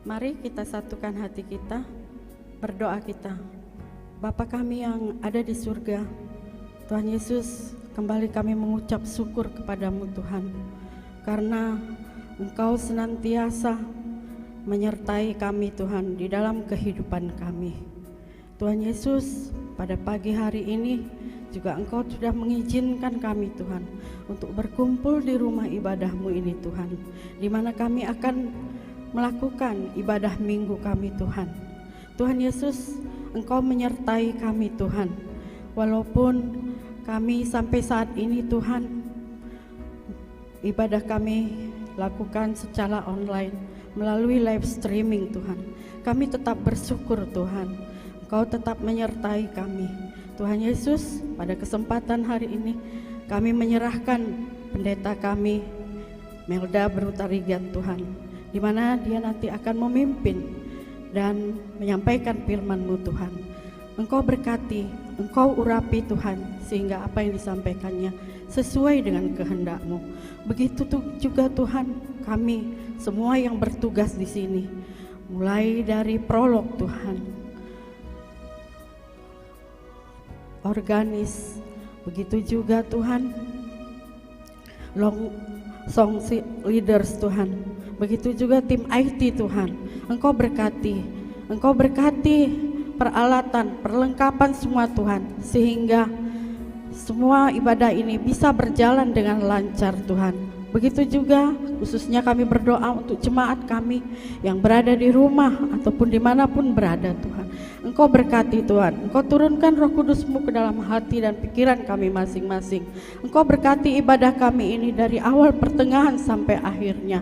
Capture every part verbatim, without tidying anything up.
Mari kita satukan hati kita, berdoa kita. Bapa kami yang ada di surga, Tuhan Yesus, kembali kami mengucap syukur kepada-Mu, Tuhan, karena Engkau senantiasa menyertai kami, Tuhan, di dalam kehidupan kami. Tuhan Yesus, pada pagi hari ini juga Engkau sudah mengizinkan kami, Tuhan, untuk berkumpul di rumah ibadah-Mu ini, Tuhan, di mana kami akan melakukan ibadah minggu kami, Tuhan. Tuhan Yesus, Engkau menyertai kami, Tuhan. Walaupun kami sampai saat ini, Tuhan, ibadah kami lakukan secara online melalui live streaming, Tuhan. Kami tetap bersyukur, Tuhan. Engkau tetap menyertai kami. Tuhan Yesus, pada kesempatan hari ini, kami menyerahkan pendeta kami, Melda Berutarigan, Tuhan, di mana dia nanti akan memimpin dan menyampaikan firman-Mu, Tuhan. Engkau berkati, Engkau urapi, Tuhan, sehingga apa yang disampaikannya sesuai dengan kehendak-Mu. Begitu tu-, juga, Tuhan, kami semua yang bertugas di sini, mulai dari prolog, Tuhan, organis, begitu juga, Tuhan, long song si leaders, Tuhan. Begitu juga tim I T, Tuhan. Engkau berkati, Engkau berkati peralatan, perlengkapan semua, Tuhan, sehingga semua ibadah ini bisa berjalan dengan lancar, Tuhan. Begitu juga khususnya kami berdoa untuk jemaat kami yang berada di rumah ataupun dimanapun berada, Tuhan. Engkau berkati, Tuhan. Engkau turunkan Roh Kudus-Mu ke dalam hati dan pikiran kami masing-masing. Engkau berkati ibadah kami ini dari awal pertengahan sampai akhirnya.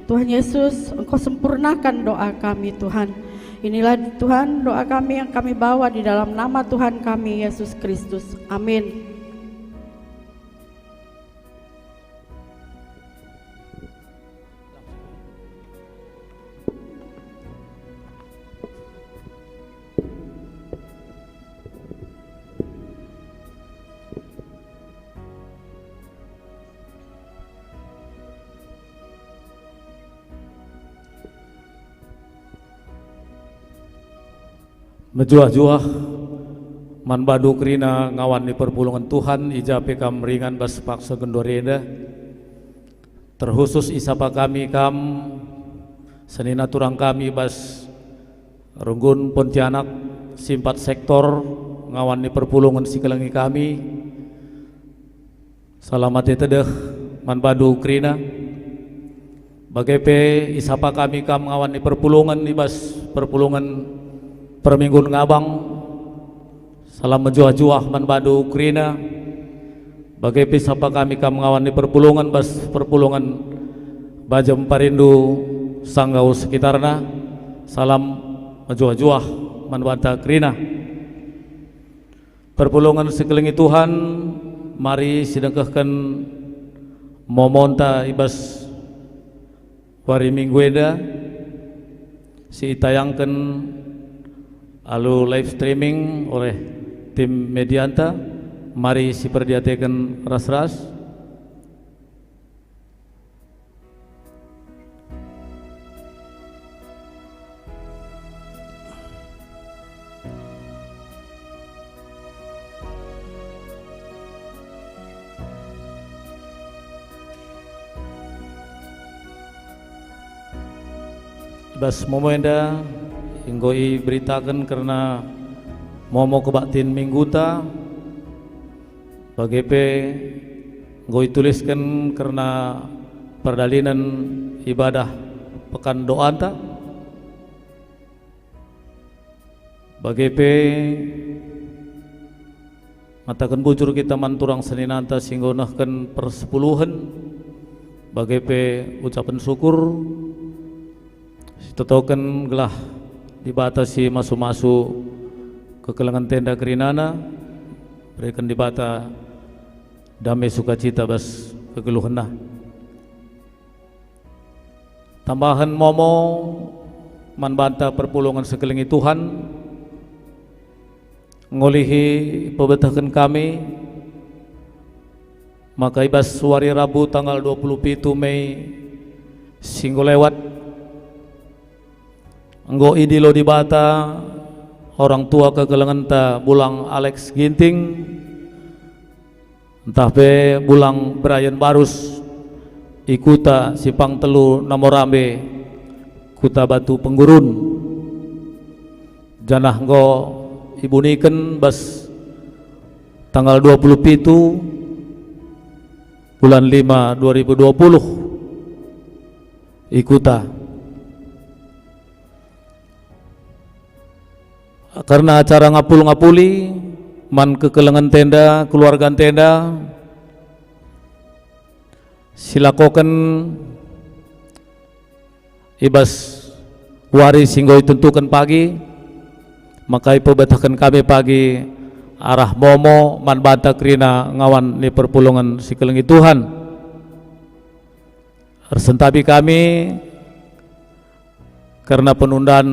Tuhan Yesus, Engkau sempurnakan doa kami, Tuhan. Inilah, Tuhan, doa kami yang kami bawa di dalam nama Tuhan kami, Yesus Kristus. Amin. Mejuah-juah man bandu kerina ngawan ni perpulungen Tuhan, i ja pe kam ringan bas paksa genduari enda. Terkhusus isapa kami kam, senina turang kami bas Runggun Pontianak, si empat sektor, ngawan ni perpulungen si kelengi kami. Salam ate tedeh man bandu kerina. Bage pe isapa kami kam ngawan ni perpulungen i bas perpulungen perminggun ngabang. Salam mejuah-juah man bandu kerina. Bage pe isapa kami kam ngawan ni perpulungen bas perpulungen Bajem Parindu Sanggau sekitarna. Salam mejuah-juah man banta kerina. Perpulungen si kelengi Tuhan, mari sidengkehken momonta i bas wari Minggu enda si itayangken alu live streaming oleh tim medianta. Mari siperdiateken ras-ras. I bas momo enda enggo iberitaken kerna momo kebaktin mingguta, bage pe enggo itulisken kerna perdalinen ibadah pekan doanta. Bage pe ngataken bujur kita man turang seninanta si enggo nehken persepuluhen, bage pe ucapen syukur, sitotoken gelah Dibata si masu-masu kekelengen tenda kerinana, bereken Dibata dame sukacita bas kegeluhenna. Tambahen momo man banta perpulungen si kelengi Tuhan, ngolihi pebetehken kami maka i bas wari Rabu tanggal dua puluh pitu Mei si enggo lewat, Enggo idilo Dibata orang tua kekelengenta Bulang Alex Ginting, ntah pe Bulang Brian Barus i kuta Simpang Telu Namorambe, Kuta Batu Penggurun. Janah enggo ibuniken bas tanggal dua puluh pitu bulan lima dua ribu dua puluh i kuta. Kerna acara ngapul-ngapuli man kekelengenta enda, keluarganta enda, silakoken i bas wari si enggo itentuken pagi, maka ipebetehken kami pagi arah momo man banta kerina ngawan ni perpulungen si kelengi Tuhan. Ersentabi kami kerna penundan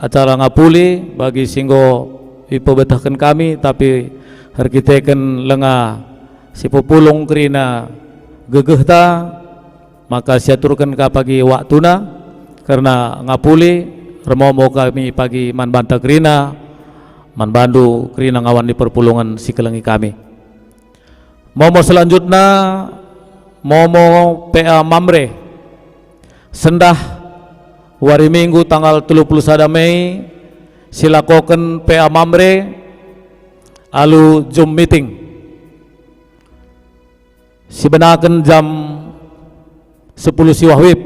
acara ngapuli bagi si enggo ipebetehken kami, tapi erkiteken lenga si pepulung kerina gegehta, maka siaturken ka pagi waktuna kerna ngapuli, ermomo kami pagi man banta kerina, man bandu kerina ngawan ni perpulungen si kelengi kami. Momo selanjutna, momo P A Mamre. Sendah, wari Minggu tanggal telu puluh sada Mei, silakoken P A Mamre alu Zoom meeting. Sibenaken jam sepuluh siwah wib.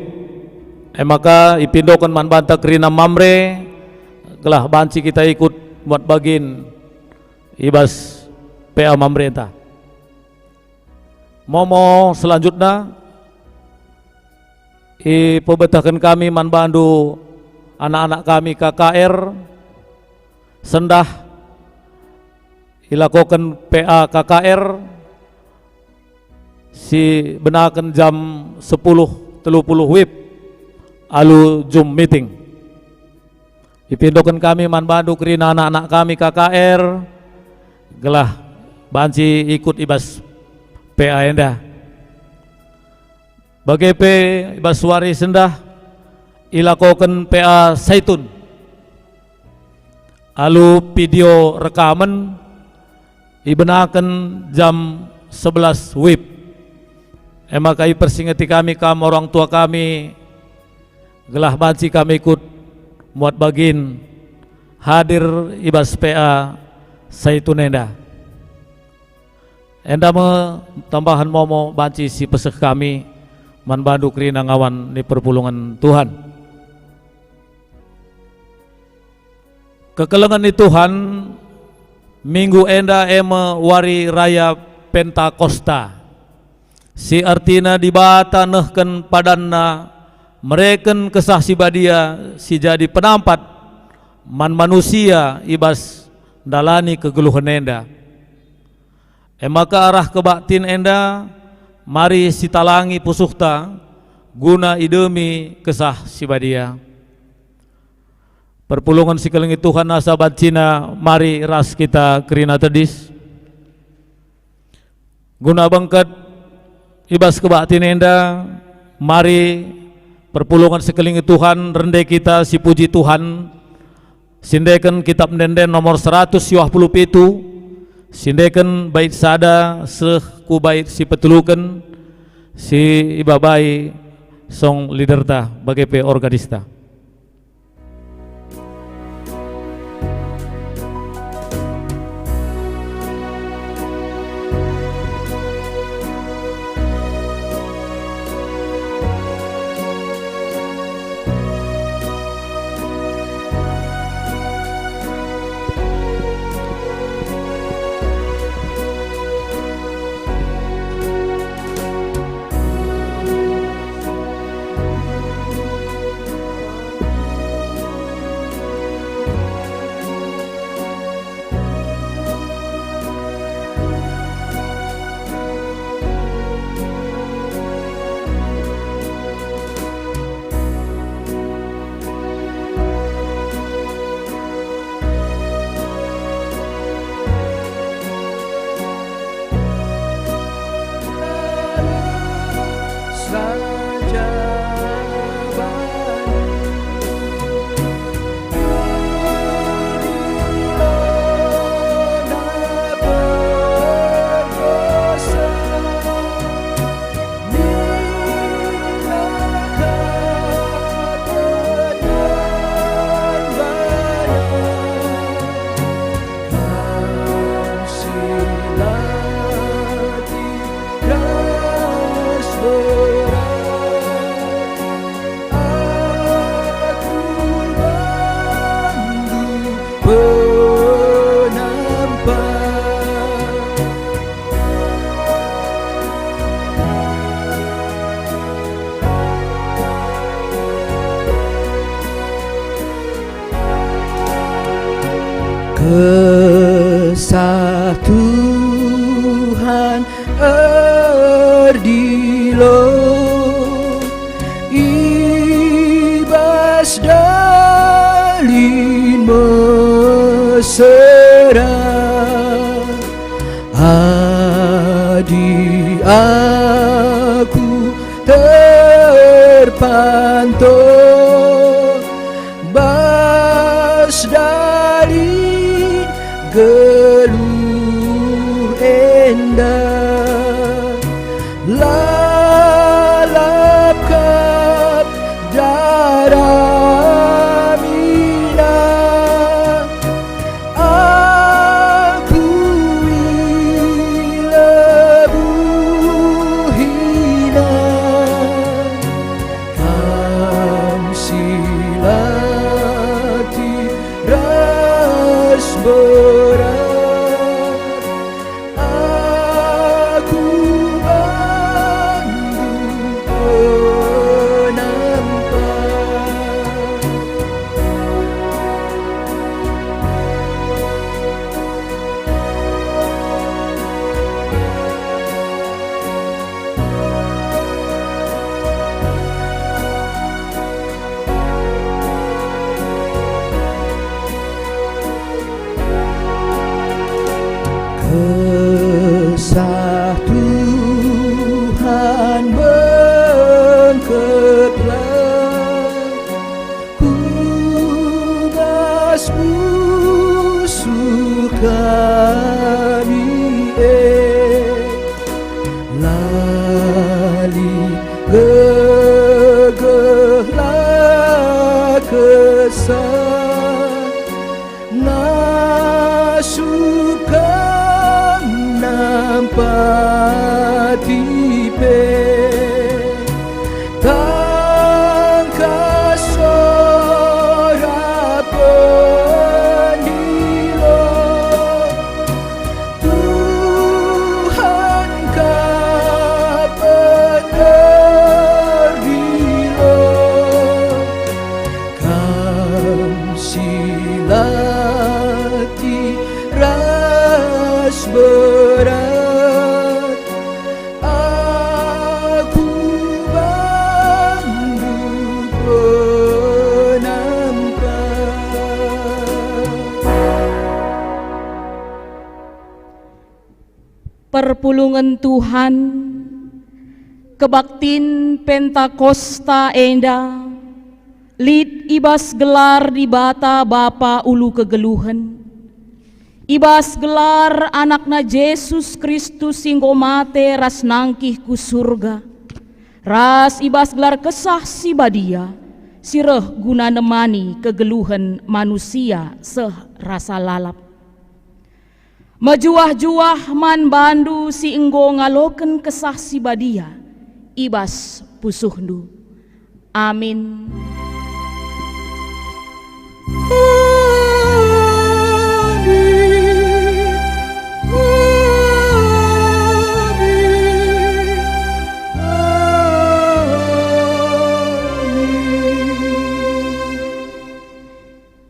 E maka ipindoken man banta kerina Mamre, gelah banci kita ikut muat bagin i bas P A Mamre enta. Momo selanjutna, ipebetehken kami man bandu anak-anak kami K K R, sendah ilakoken P A K K R, sibenaken jam sepuluh telu puluh wib alu Zoom meeting. Ipindoken kami man bandu kerina anak-anak kami K K R, gelah banci ikut i bas P A enda. Bage pe i bas wari sendah ilakoken P A Saitun. Alu video rekamen ibenaken jam sebelas wib. E maka ipersingeti kami kam orang tua kami, gelah banci kami ikut muat bagin hadir i bas P A Saitun enda. Enda me tambahen momo banci sipeseh kami man bandu kerina ngawan ni perpulungen Tuhan. Kekelengen ni Tuhan, minggu enda e me Wari Raya Pentakosta, si ertina Dibata nehken padanNa mereken Kesah Si Badia si jadi penampat man manusia i bas ndalani kegeluhen enda. E maka arah kebaktin enda, mari sitalangi pusuhta guna idemi Kesah Si Badia. Perpulungen si kelengi Tuhan, asa bancina mari ras kita kerina tedis. Guna bengket i bas kebaktin enda, mari perpulungen si kelengi Tuhan, rende kita sipuji Tuhan, siendeken Kitap Ende-enden nomor seratus siwah puluh pitu, siendeken bait sada seh ku bait si peteluken, si ibabai song leaderta bage pe organista. Kesah Tuhan erdilo i bas dalin mesera. Adi aku terpanto bas dalin geluh enda, lalap kap daramina. Aku ilebuhina, Kam si latih ras berat. Aku bandu penampat. Kesah Tuhan bengketlah ku bas pusuh kami e. La lit gegeh, la kesah, ngasup Kam nampati pe. Tangkas sora pendilo, Tuhan kap pendilo, Kam si latih ras berat. Aku bandu penampat. Perpulungen Tuhan, kebaktin Pentakosta enda lit i bas gelar Dibata Bapa ulu kegeluhen, i bas gelar AnakNa Jesus Kristus si enggo mate ras nangkih ku Surga, ras i bas gelar Kesah Si Badia si reh guna nemani kegeluhen manusia seh rasa lalap. Mejuah-juah man bandu si enggo ngaloken Kesah Si Badia i bas pusuhndu. Amin.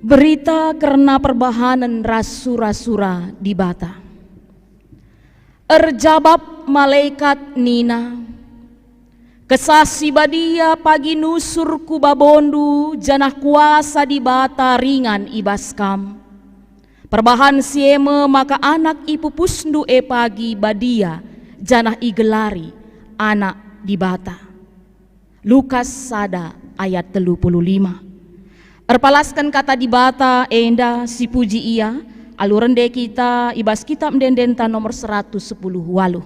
Berita kerna perbahanen ras sura-sura Dibata. Erjabap malekat nina, "Kesah Si Badia pagi nusur ku babondu, janah kuasa Dibata ringan i bas kam. Perbahan si e me maka anak ipupusndu e pagi badia, janah igelari Anak Dibata." Lukas sada ayat telu puluh lima. Erpalasken Kata Dibata enda, sipuji Ia, alu rende kita i bas Kitab Ende-endenta nomor seratus sepuluh waluh.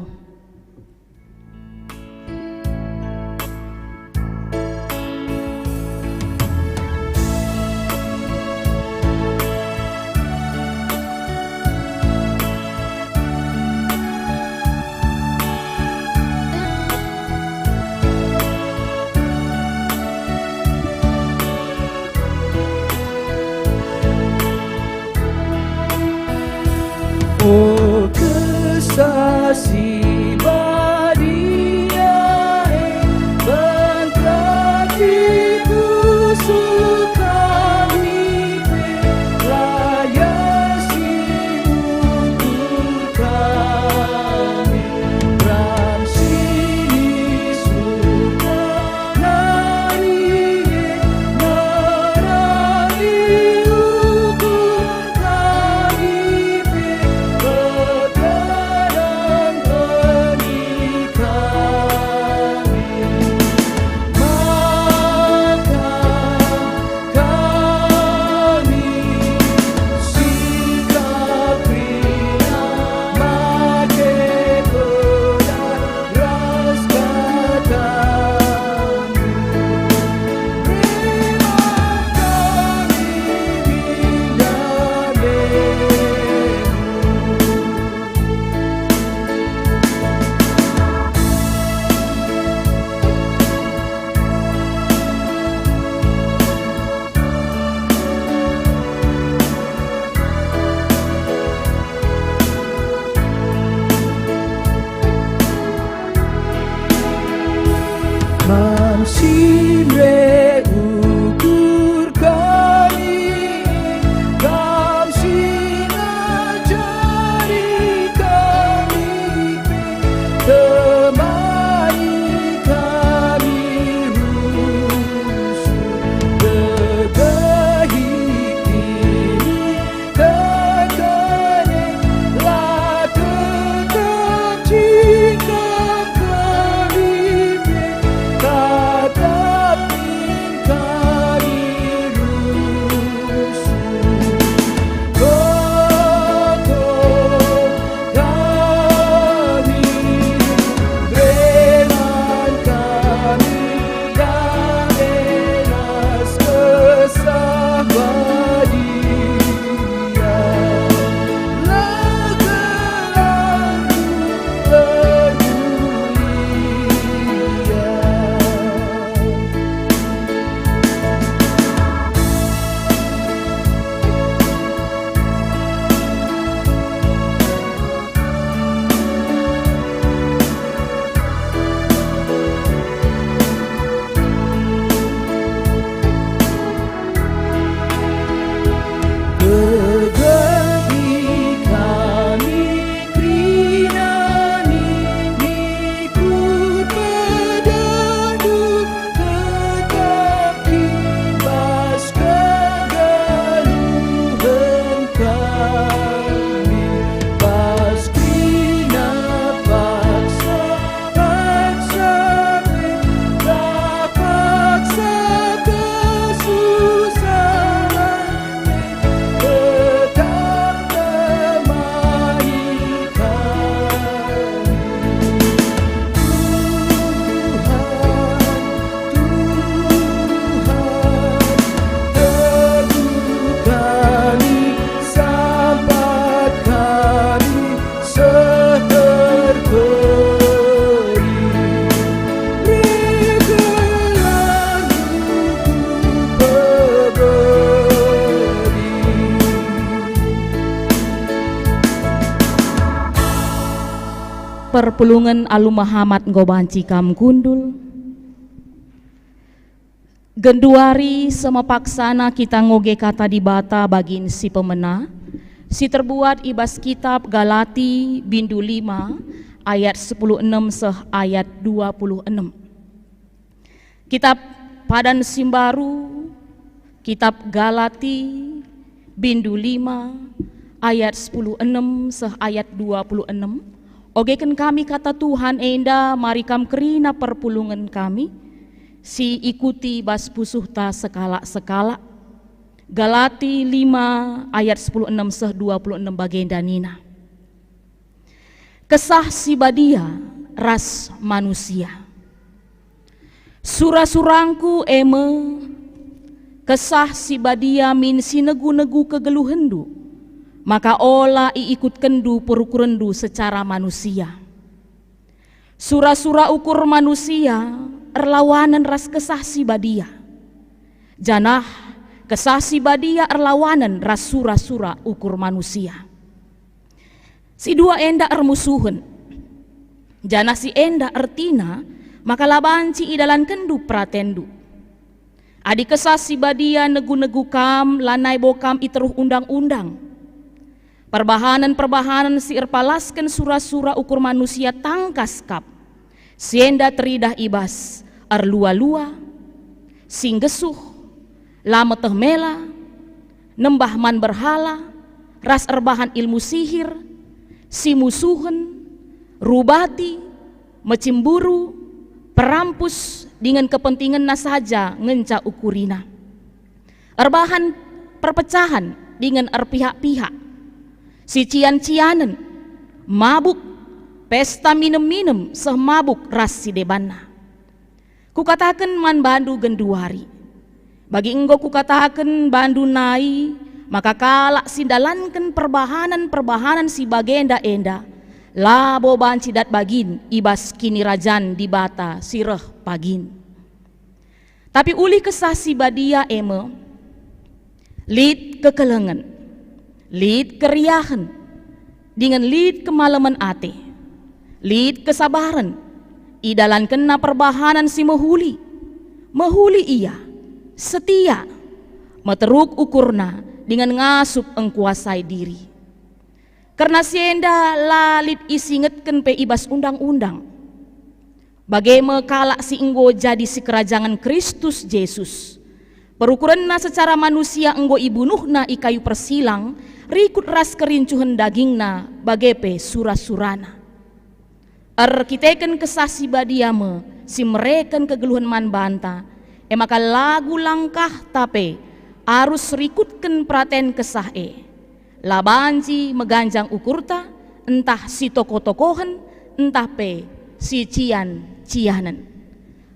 O Kesah Si Badia e, bengketi pusuh kami pe, layasi Perpulungen alu mehamat enggo banci kam kundul. Genduari seh me paksana kita ngoge Kata Dibata bagin si pemena, si terbuat i bas kitab Galati bindu lima ayat sepuluh enem seh ayat dua puluh enem. Kitab Padan si Mbaru, kitab Galati, bindu lima, ayat sepuluh enem seh ayat dua puluh enem. Ogeken kami Kata Tuhan enda, mari kam kerina perpulungen kami, si ikuti bas pusuhta sekalak-sekalak. Galati lima ayat sepuluh enem seh dua puluh enem bagenda nina, Kesah si Badia ras manusia. Sura-surangku e me, Kesah si Badia min si negu-negu kegeluhenndu, maka ola iikutkenndu perukurenndu secara manusia. Sura-sura ukur manusia erlawanen ras Kesah si Badia, janah Kesah si Badia erlawanen ras sura-sura ukur manusia. Si dua enda ermusuhen, janah si enda ertina maka la banci idalankenndu peratenndu. Adi Kesah si Badia negu-negu kam, lanai bo kam i teruh undang-undang. Perbahanen-perbahanen si erpalasken sura-sura ukur manusia tangkas kap. Si enda teridah i bas erlua-lua, si nggesuh, la meteh mela, nembah man berhala, ras erbahan ilmu sihir, si musuhen, rubati, mecimburu, perampus, dingen kepentingenna saja ngenca ukurina. Erbahan perpecahan dingen erpihak-pihak, sician-cianen, mabuk, pesta minem-minem seh mabuk ras si debanna. Kukataken man bandu genduari, bagi enggo kukataken bandu nai, maka kalak si ndalanken perbahanen-perbahanen si bagenda enda labo banci dat bagin i bas Kinirajan Dibata si reh pagin. Tapi ulih Kesah Si Badia e me, lit kekelengen, lit keriahen, dingen lit kemalemen ate, lit kesabaren, idalankenna perbahanen si mehuli, mehuli ia, setia, meteruk ukurna, dingen ngasup engkuasai diri. Kerna si enda la lit isingetken pe i bas Undang-undang. Bage me kalak si enggo jadi sikerajangen Kristus Jesus. Perukurenna secara manusia enggo ibunuhna i kayu persilang, rikut ras kerincuhen dagingna, bage pe sura-surana. Erkiteken Kesah Si Badia me si mereken kegeluhen man banta, e maka lagu langkahta pe arus rikutken peraten Kesah e. La banci meganjang ukurta, ntah si toko-tokohen, ntah pe si cian-cianen.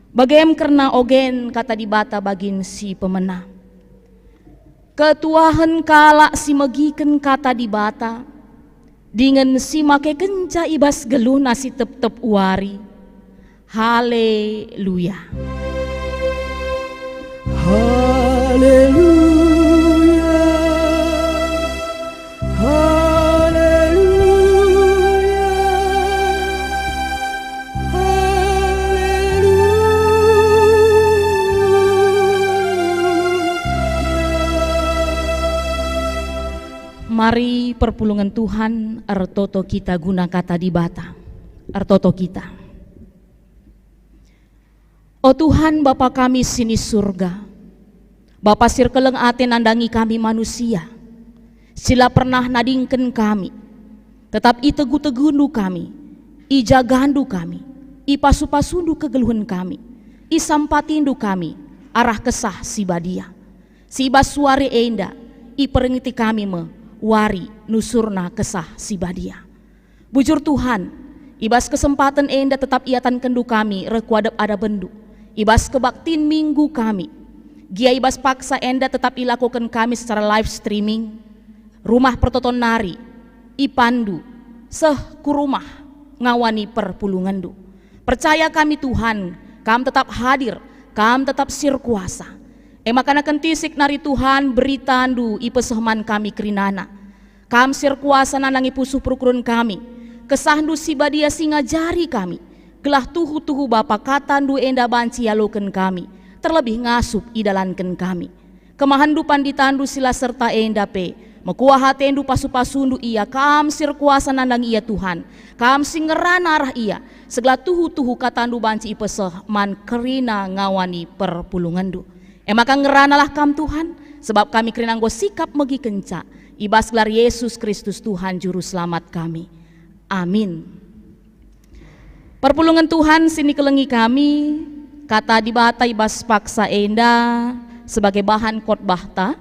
Bagem kerna ogen Kata Dibata bagin si pemena. Ketuahen kalak si megiken Kata Dibata, dingen si makekenca i bas geluhna si tep-tep wari. Haleluya. Haleluya. Haleluya. Haleluya. Mari perpulungen Tuhan ertoto kita guna Kata Dibata. Ertoto kita. O Tuhan, Bapa kami si ni Surga, Bapa si erkeleng ate nandangi kami manusia, si la pernah nadingken kami, tetap itegu-tegundu kami, ijagandu kami, ipasu-pasundu kegeluhen kami, isampatindu kami arah Kesah Si Badia. Si bas wari enda iperingeti kami me wari nusurna Kesah Si Badia. Bujur Tuhan, i bas kesempaten enda tetap iatankenNdu kami reh ku adep-adepenNdu, i bas kebaktin Minggu kami. Gia i bas paksa enda tetap ilakoken kami secara live streaming, rumah pertoton nari, i pandu, seh ku rumah ngawani perpulungenNdu. Percaya kami Tuhan, Kam tetap hadir, Kam tetap si erkuasa. E maka naken tisik nari Tuhan, beritaNdu ipeseh man kami kerinana. Kam si erkuasa nandangi pusuh perukuren kami. KesahNdu si Badia si ngajari kami, gelah tuhu-tuhu Bapa kataNdu enda banci ialoken kami, terlebih ngasup idalanken kami. KemahenNdu panditanNdu si la serta enda pe, mekuah ateNdu pasu-pasuNdu ia, Kam si erkuasa nandangi ia Tuhan, Kam si ngerana arah ia, segelah tuhu-tuhu kataNdu banci ipeseh man kerina ngawani perpulungenNdu. E maka ngeranalah Kam Tuhan, sebab kami kerina enggo sikap megikenca, i bas gelar Yesus Kristus Tuhan Juru Selamat kami. Amin. Perpulungen Tuhan si nikelengi kami, kata Dibata i bas paksa enda sebagai bahan khotbahta,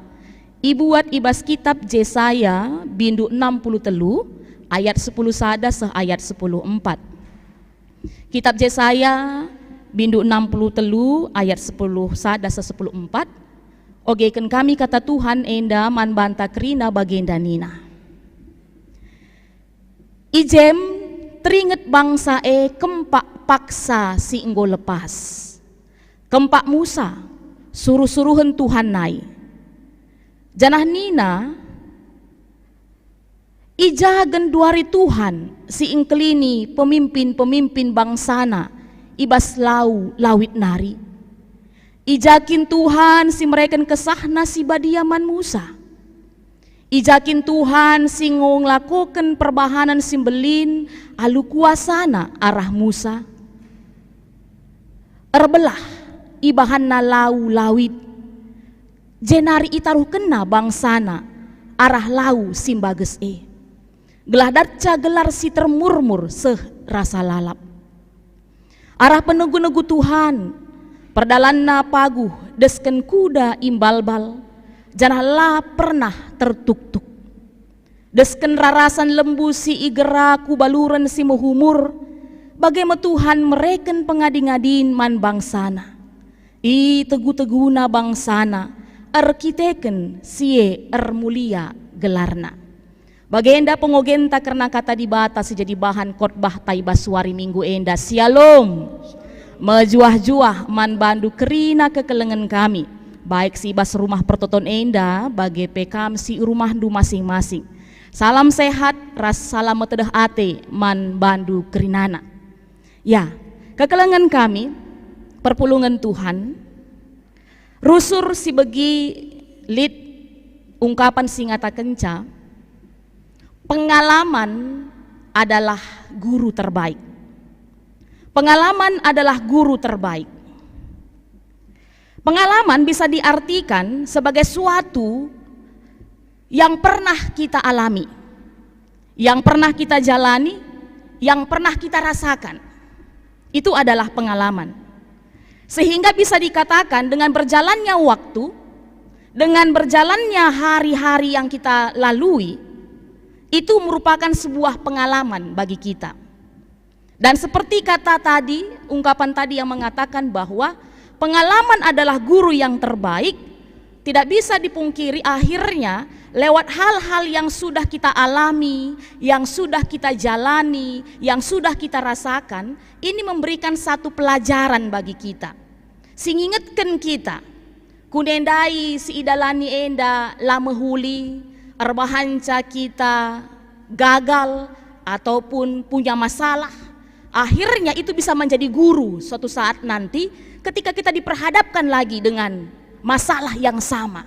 ibuat i bas kitab Jesaya bindu enam puluh telu ayat sepuluh sada seh ayat sepuluh empat. Kitab Jesaya bindu enam puluh telu ayat sepuluh sada seh sepuluh empat. Ogeken kami kata Tuhan enda man banta kerina bagenda nina, I jem teringet bangsa e kempak paksa si enggo lepas, kempak Musa, suruh-suruhen Tuhan nai. Janah nina, "I ja genduari Tuhan si engkelini pemimpin-pemimpin bangsana i bas lau lawit nari? I ja kin Tuhan si mereken kesahNa si badia man Musa? I ja kin Tuhan si ngelakoken perbahanen si mbelin alu kuasaNa arah Musa? Erbelah ibahanNa lau lawit, jenari itaruhkenNa bangsaNa arah lau si mbages e, gelah datca gelar si termurmur seh rasa lalap. Arah penegu-negu Tuhan, perdalanNa paguh desken kuda imbalbal, janah la pernah tertuktuk. Desken rarasan lembu si igera ku baluren si mehumur, bage me Tuhan mereken pengadi-ngadin man bangsaNa. Itegu-teguna bangsaNa erkiteken si e ermulia gelarNa." Bagenda pengogenta kerna Kata Dibata si jadi bahan khotbahta i bas wari Minggu enda. Syalom. Mejuah-juah man bandu kerina kekelengen kami, baik si i bas rumah pertoton enda, bage pe kam si i rumahndu masing-masing. Salam sehat ras salam metedeh ate man bandu kerinana. Ya, kekelengen kami, perpulungen Tuhan, rusur si begi lit ungkapan si ngatakenca, "Pengalaman adalah guru terbaik." Pengalaman adalah guru terbaik. Pengalaman bisa diartikan sebagai suatu yang pernah kita alami, yang pernah kita jalani, yang pernah kita rasakan. Itu adalah pengalaman. Sehingga bisa dikatakan, dengan berjalannya waktu, dengan berjalannya hari-hari yang kita lalui, itu merupakan sebuah pengalaman bagi kita. Dan seperti kata tadi, ungkapan tadi yang mengatakan bahwa pengalaman adalah guru yang terbaik, tidak bisa dipungkiri, akhirnya lewat hal-hal yang sudah kita alami, yang sudah kita jalani, yang sudah kita rasakan, ini memberikan satu pelajaran bagi kita, si ngingetken kita, kune ndai si idalani enda la mehuli, erbahanca kita gagal ataupun punya masalah, akhirnya itu bisa menjadi guru suatu saat nanti ketika kita diperhadapkan lagi dengan masalah yang sama.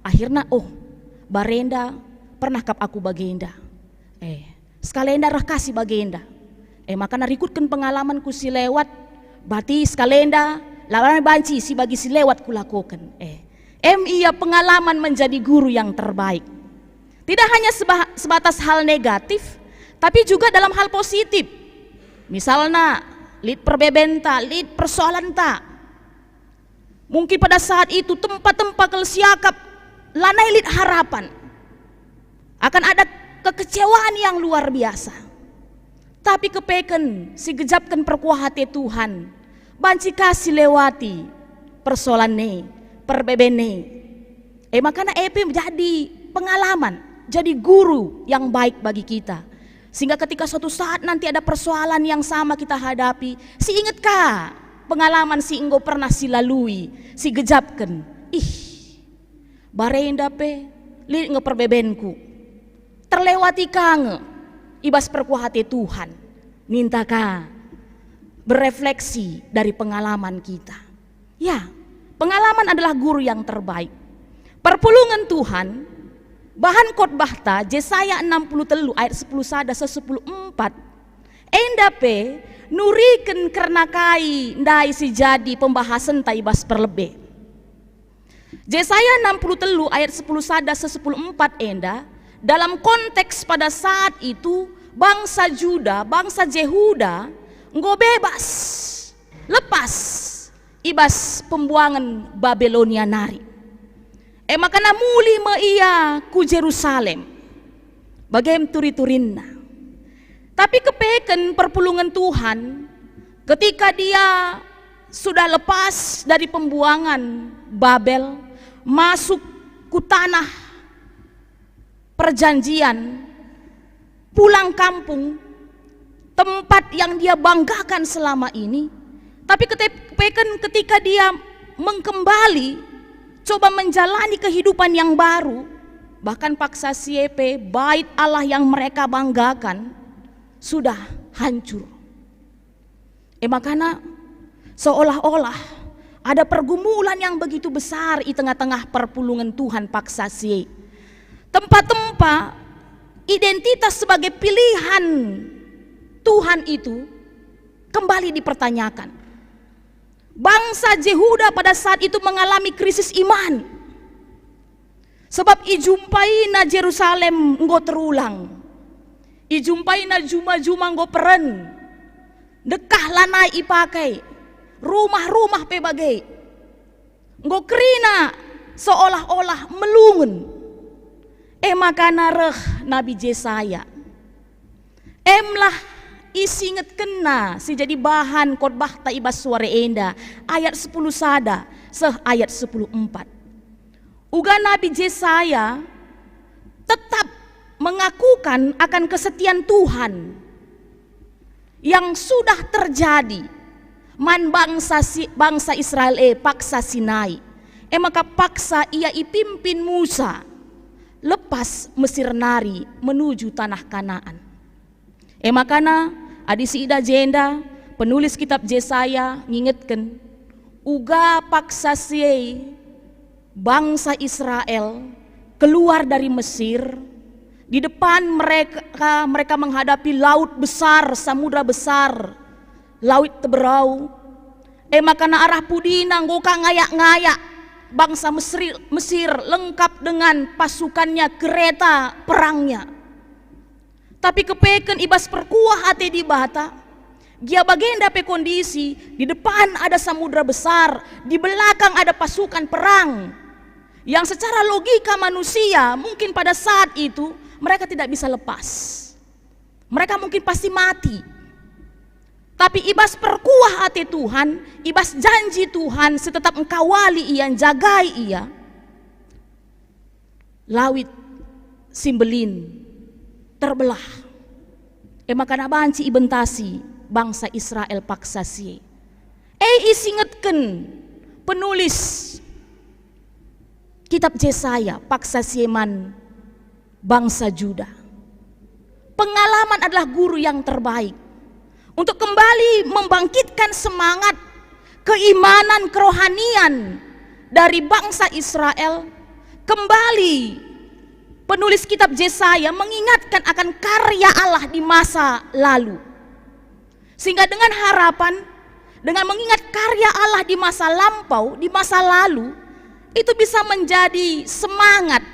Akhirnya, "Oh, barenda pernah kap aku bagenda. Eh, sekalenda reh ka si bagenda. Eh, maka narikutken pengalamanku si lewat, berarti sekalenda la banci si bagi si lewat kulakoken." Eh, em ia pengalaman menjadi guru yang terbaik. Tidak hanya seba-, sebatas hal negatif, tapi juga dalam hal positif. Misalna, lit perbebenta, lit persoalanta. Mungkin pada saat itu tempa-tempa kal siakap lanai lit harapan. Akan ada kekecewaan yang luar biasa. Tapi kepeken si gejapken perkuah ate Tuhan, banci ka si lewati persoalan e, perbeben e. E makana e pe jadi pengalaman, jadi guru yang baik bagi kita. Sehingga ketika suatu saat nanti ada persoalan yang sama kita hadapi, si inget ka pengalaman si enggo pernah si lalui, si gejapken. Ih, barenda pe lit nge perbebenku. Terlewati ka nge. i bas perkuah ate Tuhan, ninta ka berefleksi dari pengalaman kita. Ya, pengalaman adalah guru yang terbaik. Perpulungen Tuhan, bahan khotbahta Jesaya enam puluh telu ayat sepuluh sada seh sepuluh empat, enda pe nuriken kerna kai ndai si jadi pembahasenta i bas perlebe. Jesaya enam puluh telu ayat sepuluh sada seh sepuluh empat enda, dalam konteks pada saat itu, bangsa Juda, bangsa Jehuda enggo bebas, lepas i bas pembuangen Babilonia nari. E maka muli me ia ku Jerusalem. Bage me turi-turinna. Tapi kepeken perpulungen Tuhan, ketika dia sudah lepas dari pembuangan Babel, masuk ku tanah perjanjian, pulang kampung, tempat yang dia banggakan selama ini. Tapi kete-, kepeken ketika dia mengkembali, coba menjalani kehidupan yang baru, bahkan paksa si e pe bait Allah yang mereka banggakan sudah hancur. E makana seolah-olah ada pergumulan yang begitu besar i tengah-tengah perpulungen Tuhan paksa si e. Tempa-tempa identitas sebagai pilihan Tuhan itu kembali dipertanyakan. Bangsa Jehuda pada saat itu mengalami krisis iman. Sebab ijumpaina Jerusalem enggo terulang. Ijumpaina juma-juma enggo peren. Dekah lanai ipakai. Rumah-rumah pe bage. Enggo kerina seolah-olah melungun. E makana reh Nabi Jesaya. Emlah isingetkenna si jadi bahan khotbahta i bas suari enda, ayat sepuluh sada seh ayat sepuluh empat. Uga Nabi Jesaya tetap mengakukan akan kesetian Tuhan yang sudah terjadi man bangsa si, bangsa Israel e paksa Sinai. E maka paksa ia ipimpin Musa lepas Mesir nari menuju tanah Kanaan. E makana, adi siida jenda, penulis kitab Jesaya ngingetken, uga paksa si e bangsa Israel keluar dari Mesir, di depan mereka, mereka menghadapi laut besar, samudra besar, lawit teberau. E makana arah pudina enggo ka ngayak-ngayak bangsa Mesri-, Mesir lengkap dengan pasukannya, kereta perangnya. Tapi kepeken i bas perkuah ate Dibata, gia bagenda pe kondisi, di depan ada samudra besar, di belakang ada pasukan perang, yang secara logika manusia mungkin pada saat itu mereka tidak bisa lepas. Mereka mungkin pasti mati. Tapi i bas perkuah ate Tuhan, i bas janji Tuhan si tetap engkawali ia, njagai ia, lawit si mbelin terbelah. E makana banci ibentasi bangsa Israel paksa si e. E isingetken penulis kitab Jesaya paksa si e man bangsa Juda. Pengalaman adalah guru yang terbaik untuk kembali membangkitkan semangat keimanan kerohanian dari bangsa Israel. Kembali penulis kitab Jesaya mengingatkan akan karya Allah di masa lalu. Sehingga dengan harapan, dengan mengingat karya Allah di masa lampau, di masa lalu, itu bisa menjadi semangat,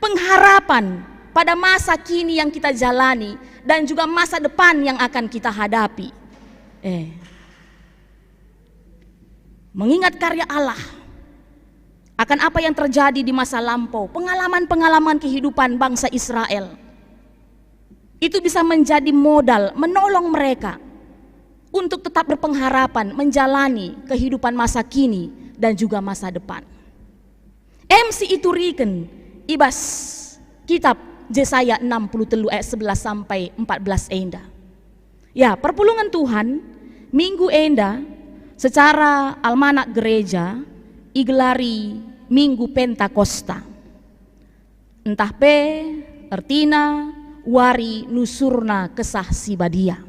pengharapan pada masa kini yang kita jalani dan juga masa depan yang akan kita hadapi. Eh. Mengingat karya Allah akan apa yang terjadi di masa lampau, pengalaman-pengalaman kehidupan bangsa Israel, itu bisa menjadi modal menolong mereka untuk tetap berpengharapan menjalani kehidupan masa kini dan juga masa depan. Em si ituriken i bas kitab Jesaya enam puluh telu ayat sebelas sampai empat belas enda. Ya, perpulungen Tuhan, minggu enda secara almanak gereja igelari Minggu Pentakosta. Ntah pe ertina wari nusurna Kesah Si Badia.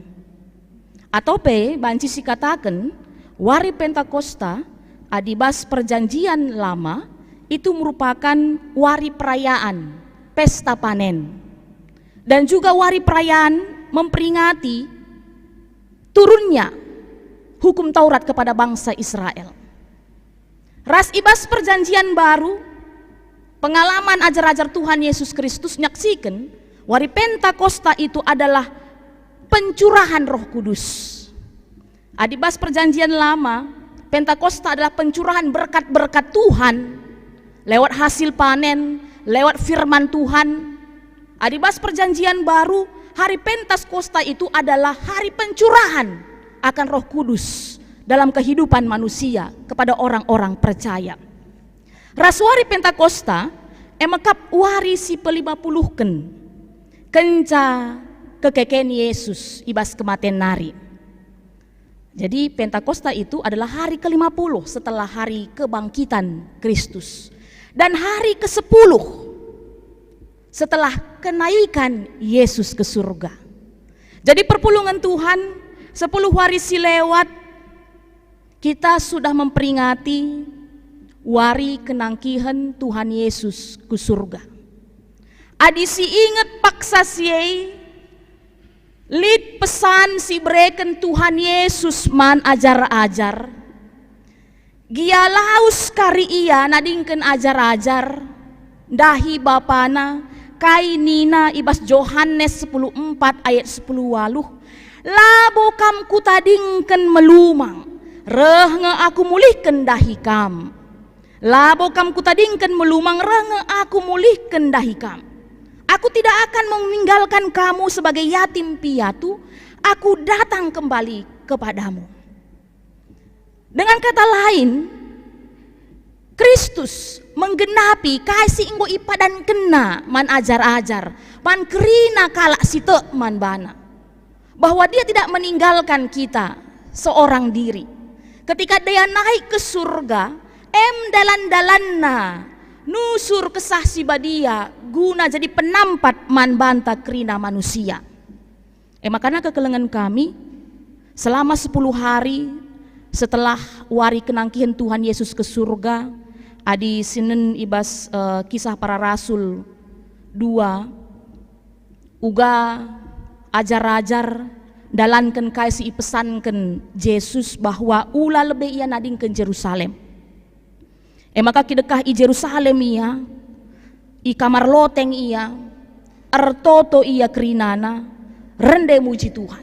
Atau pe banci sikataken, wari Pentakosta adi bas Perjanjian Lama itu merupakan wari perayaan, pesta panen, dan juga wari perayaan memperingati turunnya Hukum Taurat kepada bangsa Israel. Ras i bas Perjanjian Baru, pengalaman ajar-ajar Tuhan Yesus Kristus nyaksiken wari Pentakosta itu adalah pencurahan Roh Kudus. Adi bas Perjanjian Lama, Pentakosta adalah pencurahan berkat-berkat Tuhan lewat hasil panen, lewat firman Tuhan. Adi bas Perjanjian Baru, hari Pentakosta itu adalah hari pencurahan akan Roh Kudus dalam kehidupan manusia kepada orang-orang percaya. Ras wari Pentakosta, e mekap wari si pelima puluhken kenca kekeken Yesus i bas kematen nari. Jadi, Pentakosta itu adalah hari kelima puluh setelah hari kebangkitan Kristus dan hari kesepuluh setelah kenaikan Yesus ke surga. Jadi, perpulungen Tuhan, sepuluh hari si lewat, kita sudah memperingati wari kenangkihen Tuhan Yesus ku surga. Adi si inget paksa si e, lit pesan si ibereken Tuhan Yesus man ajar-ajar. Gia lawes kari ia nadingken ajar-ajar ndahi bapana, kai nina i bas Johanes sepuluh empat ayat sepuluh waluh, "Labo kam kutadingken melumang, reh nge aku mulihken ndahi kam. Labo kam kutadingken melumang, reh nge aku mulihken ndahi kam. Aku tidak akan meninggalkan kamu sebagai yatim piatu, aku datang kembali kepadamu." Dengan kata lain, Kristus menggenapi kai si enggo ipadankenNa man ajar-ajar, man kerina kalak si tek man baNa, bahwa Dia tidak meninggalkan kita seorang diri. Ketika Dia naik ke surga, em dalan-dalanNa nusur Kesah Si Badia guna jadi penampat man banta kerina manusia. E makana kekelengen kami, selama sepuluh hari setelah wari kenangkihen Tuhan Yesus ke surga, adi sinen i bas, eh, Kisah Para Rasul dua, uga ajar-ajar ndalanken kai si ipesanken Jesus bahwa ula lebe ia nadingken Jerusalem. E maka kidekah i Jerusalem ia, i kamar loteng ia, ertoto ia kerinana, rende muji Tuhan.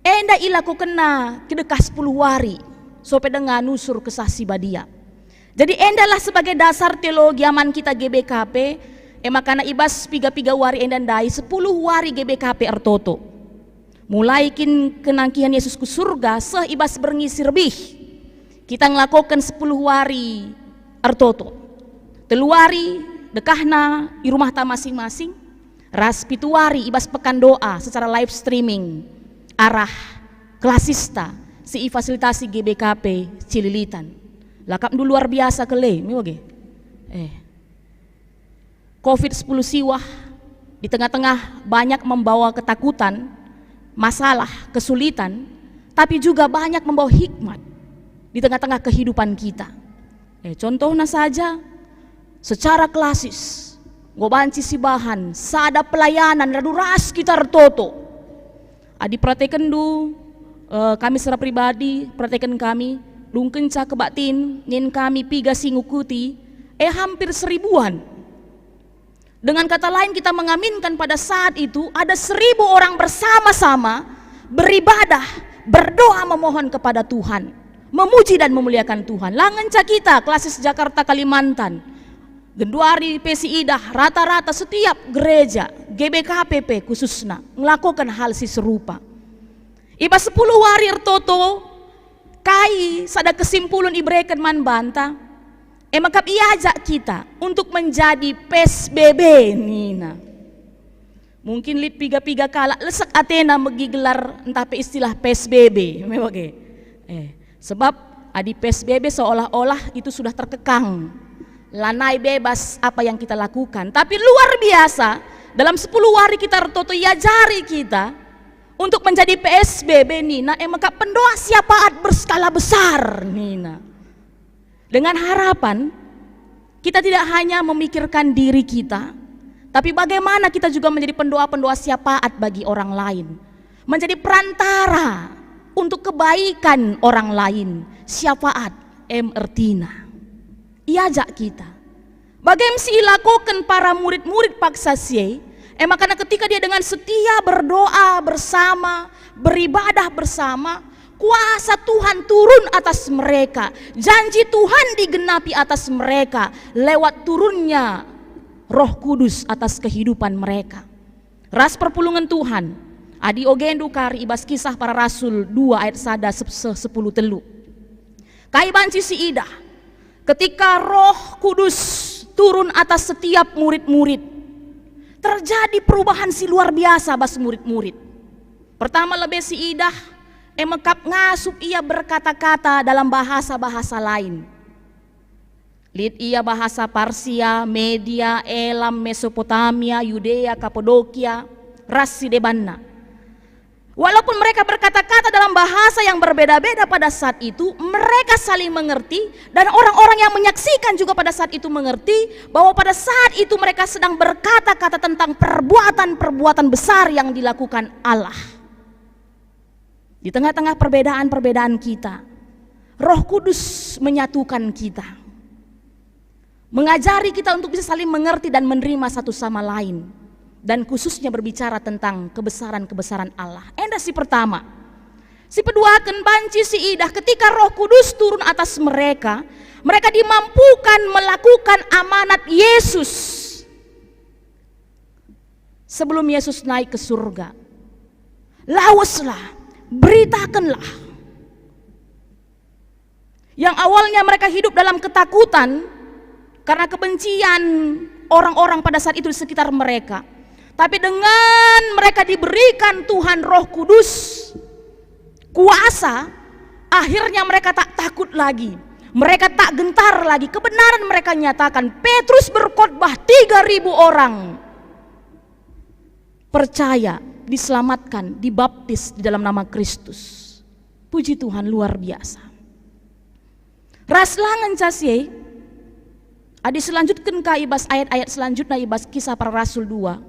Enda ilakokenna kidekah sepuluh wari, sope denga nusur Kesah Si Badia. Jadi endalah sebagai dasar teologi aman kita G B K P, e makana i bas piga-piga wari enda ndai sepuluh wari G B K P ertoto. Mulai kin kenangkihen Yesus ku surga seh i bas berngi si rebih, kita ngelakoken sepuluh wari ertoto. Telu wari dekahna i rumahta masing-masing, ras pitu wari i bas pekan doa secara live streaming arah klasista si ifasilitasi G B K P Cililitan. Lakapndu luar biasa kele, me bage. Eh. covid sepuluh siwah di tengah-tengah banyak membawa ketakutan, masalah, kesulitan, tapi juga banyak membawa hikmat di tengah-tengah kehidupan kita. Eh, contohna saja, secara klasis, enggo banci sibahan sada pelayanan radu ras kita ertoto. Adi peratekenndu, eh, kami secara pribadi, perateken kami, dungkenca kebaktin, nin kami piga si ngukuti, eh, hampir seribuan. Dengan kata lain, kita mengaminkan pada saat itu ada seribu orang bersama-sama beribadah, berdoa memohon kepada Tuhan, memuji dan memuliakan Tuhan. La ngenca kita, klasis Jakarta, Kalimantan, genduari pe si idah, rata-rata setiap gereja, G B K P pe khususna, ngelakoken hal si serupa. I bas sepuluh wari ertoto, kai sada kesimpulun ibereken man banta? E maka iajak kita untuk menjadi P S B B nina. Mungkin lit piga-piga kalak lesek atena megi gelar ntah pe istilah P S B B, me bage. Eh, sebab adi P S B B seolah-olah itu sudah terkekang, lanai bebas apa yang kita lakukan. Tapi luar biasa, Dalam sepuluh wari kita ertoto, iajari kita untuk menjadi P S B B nina, e maka pendoa syafaat berskala besar nina. Dengan harapan kita tidak hanya memikirkan diri kita, tapi bagaimana kita juga menjadi pendoa-pendoa syafaat bagi orang lain, menjadi perantara untuk kebaikan orang lain. Syafaat em ertina. Iajak kita. Bage me si ilakoken para murid-murid paksa si e, e maka ketika dia dengan setia berdoa bersama, beribadah bersama, kuasa Tuhan turun atas mereka, janji Tuhan digenapi atas mereka lewat turunnya Roh Kudus atas kehidupan mereka. Ras perpulungen Tuhan, adi ogendu kari i bas Kisah Para Rasul dua ayat sada sep-, se-, sepuluh telu. Kai banci siidah? Ketika Roh Kudus turun atas setiap murid-murid, terjadi perubahan si luar biasa bas murid-murid. Pertama lebe siidah, e mekap ngasup ia berkata-kata dalam bahasa-bahasa lain. Lit ia bahasa Parsia, Media, Elam, Mesopotamia, Yudea, Kapadokia, ras si debanna. Walaupun mereka berkata-kata dalam bahasa yang berbeda-beda pada saat itu, mereka saling mengerti, dan orang-orang yang menyaksikan juga pada saat itu mengerti bahwa pada saat itu mereka sedang berkata-kata tentang perbuatan-perbuatan besar yang dilakukan Allah. Di tengah-tengah perbedaan-perbedaan kita, Roh Kudus menyatukan kita, mengajari kita untuk bisa saling mengerti dan menerima satu sama lain, dan khususnya berbicara tentang kebesaran-kebesaran Allah. Enda si pertama. Si peduaken banci siidah, ketika Roh Kudus turun atas mereka, mereka dimampukan melakukan amanat Yesus sebelum Yesus naik ke surga. Laweslah, beritakenlah. Yang awalnya mereka hidup dalam ketakutan karena kebencian orang-orang pada saat itu di sekitar mereka. Tapi dengan mereka diberikan Tuhan Roh Kudus, kuasa, akhirnya mereka tak takut lagi. Mereka tak gentar lagi. Kebenaran mereka nyatakan. Petrus berkhotbah, tiga ribu orang percaya, diselamatkan, dibaptis di dalam nama Kristus. Puji Tuhan, luar biasa. Ras la ngenca si e, adi selanjutken ka i bas ayat-ayat selanjutna i bas Kisah Para Rasul dua,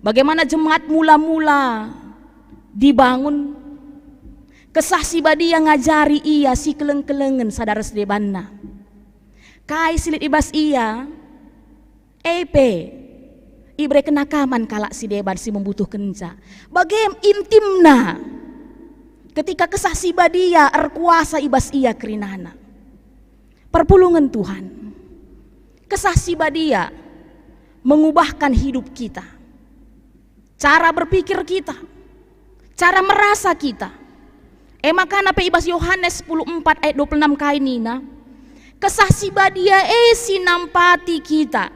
bagaimana jemaat mula-mula dibangun, Kesah Si Badia ngajari ia si keleng-kelengen sada ras debanna. Kai si lit i bas ia, e pe iberekenna ka man kalak si deban si membutuhkenca. Bage me intimna, ketika Kesah Si Badia erkuasa i bas ia kerinana. Perpulungen Tuhan, Kesah Si Badia mengubahkan hidup kita, cara berpikir kita, cara merasa kita. E maka pe i bas Yohanes sepuluh empat ayat dua puluh enam kai nina, Kesah Si Badia e si nampati kita.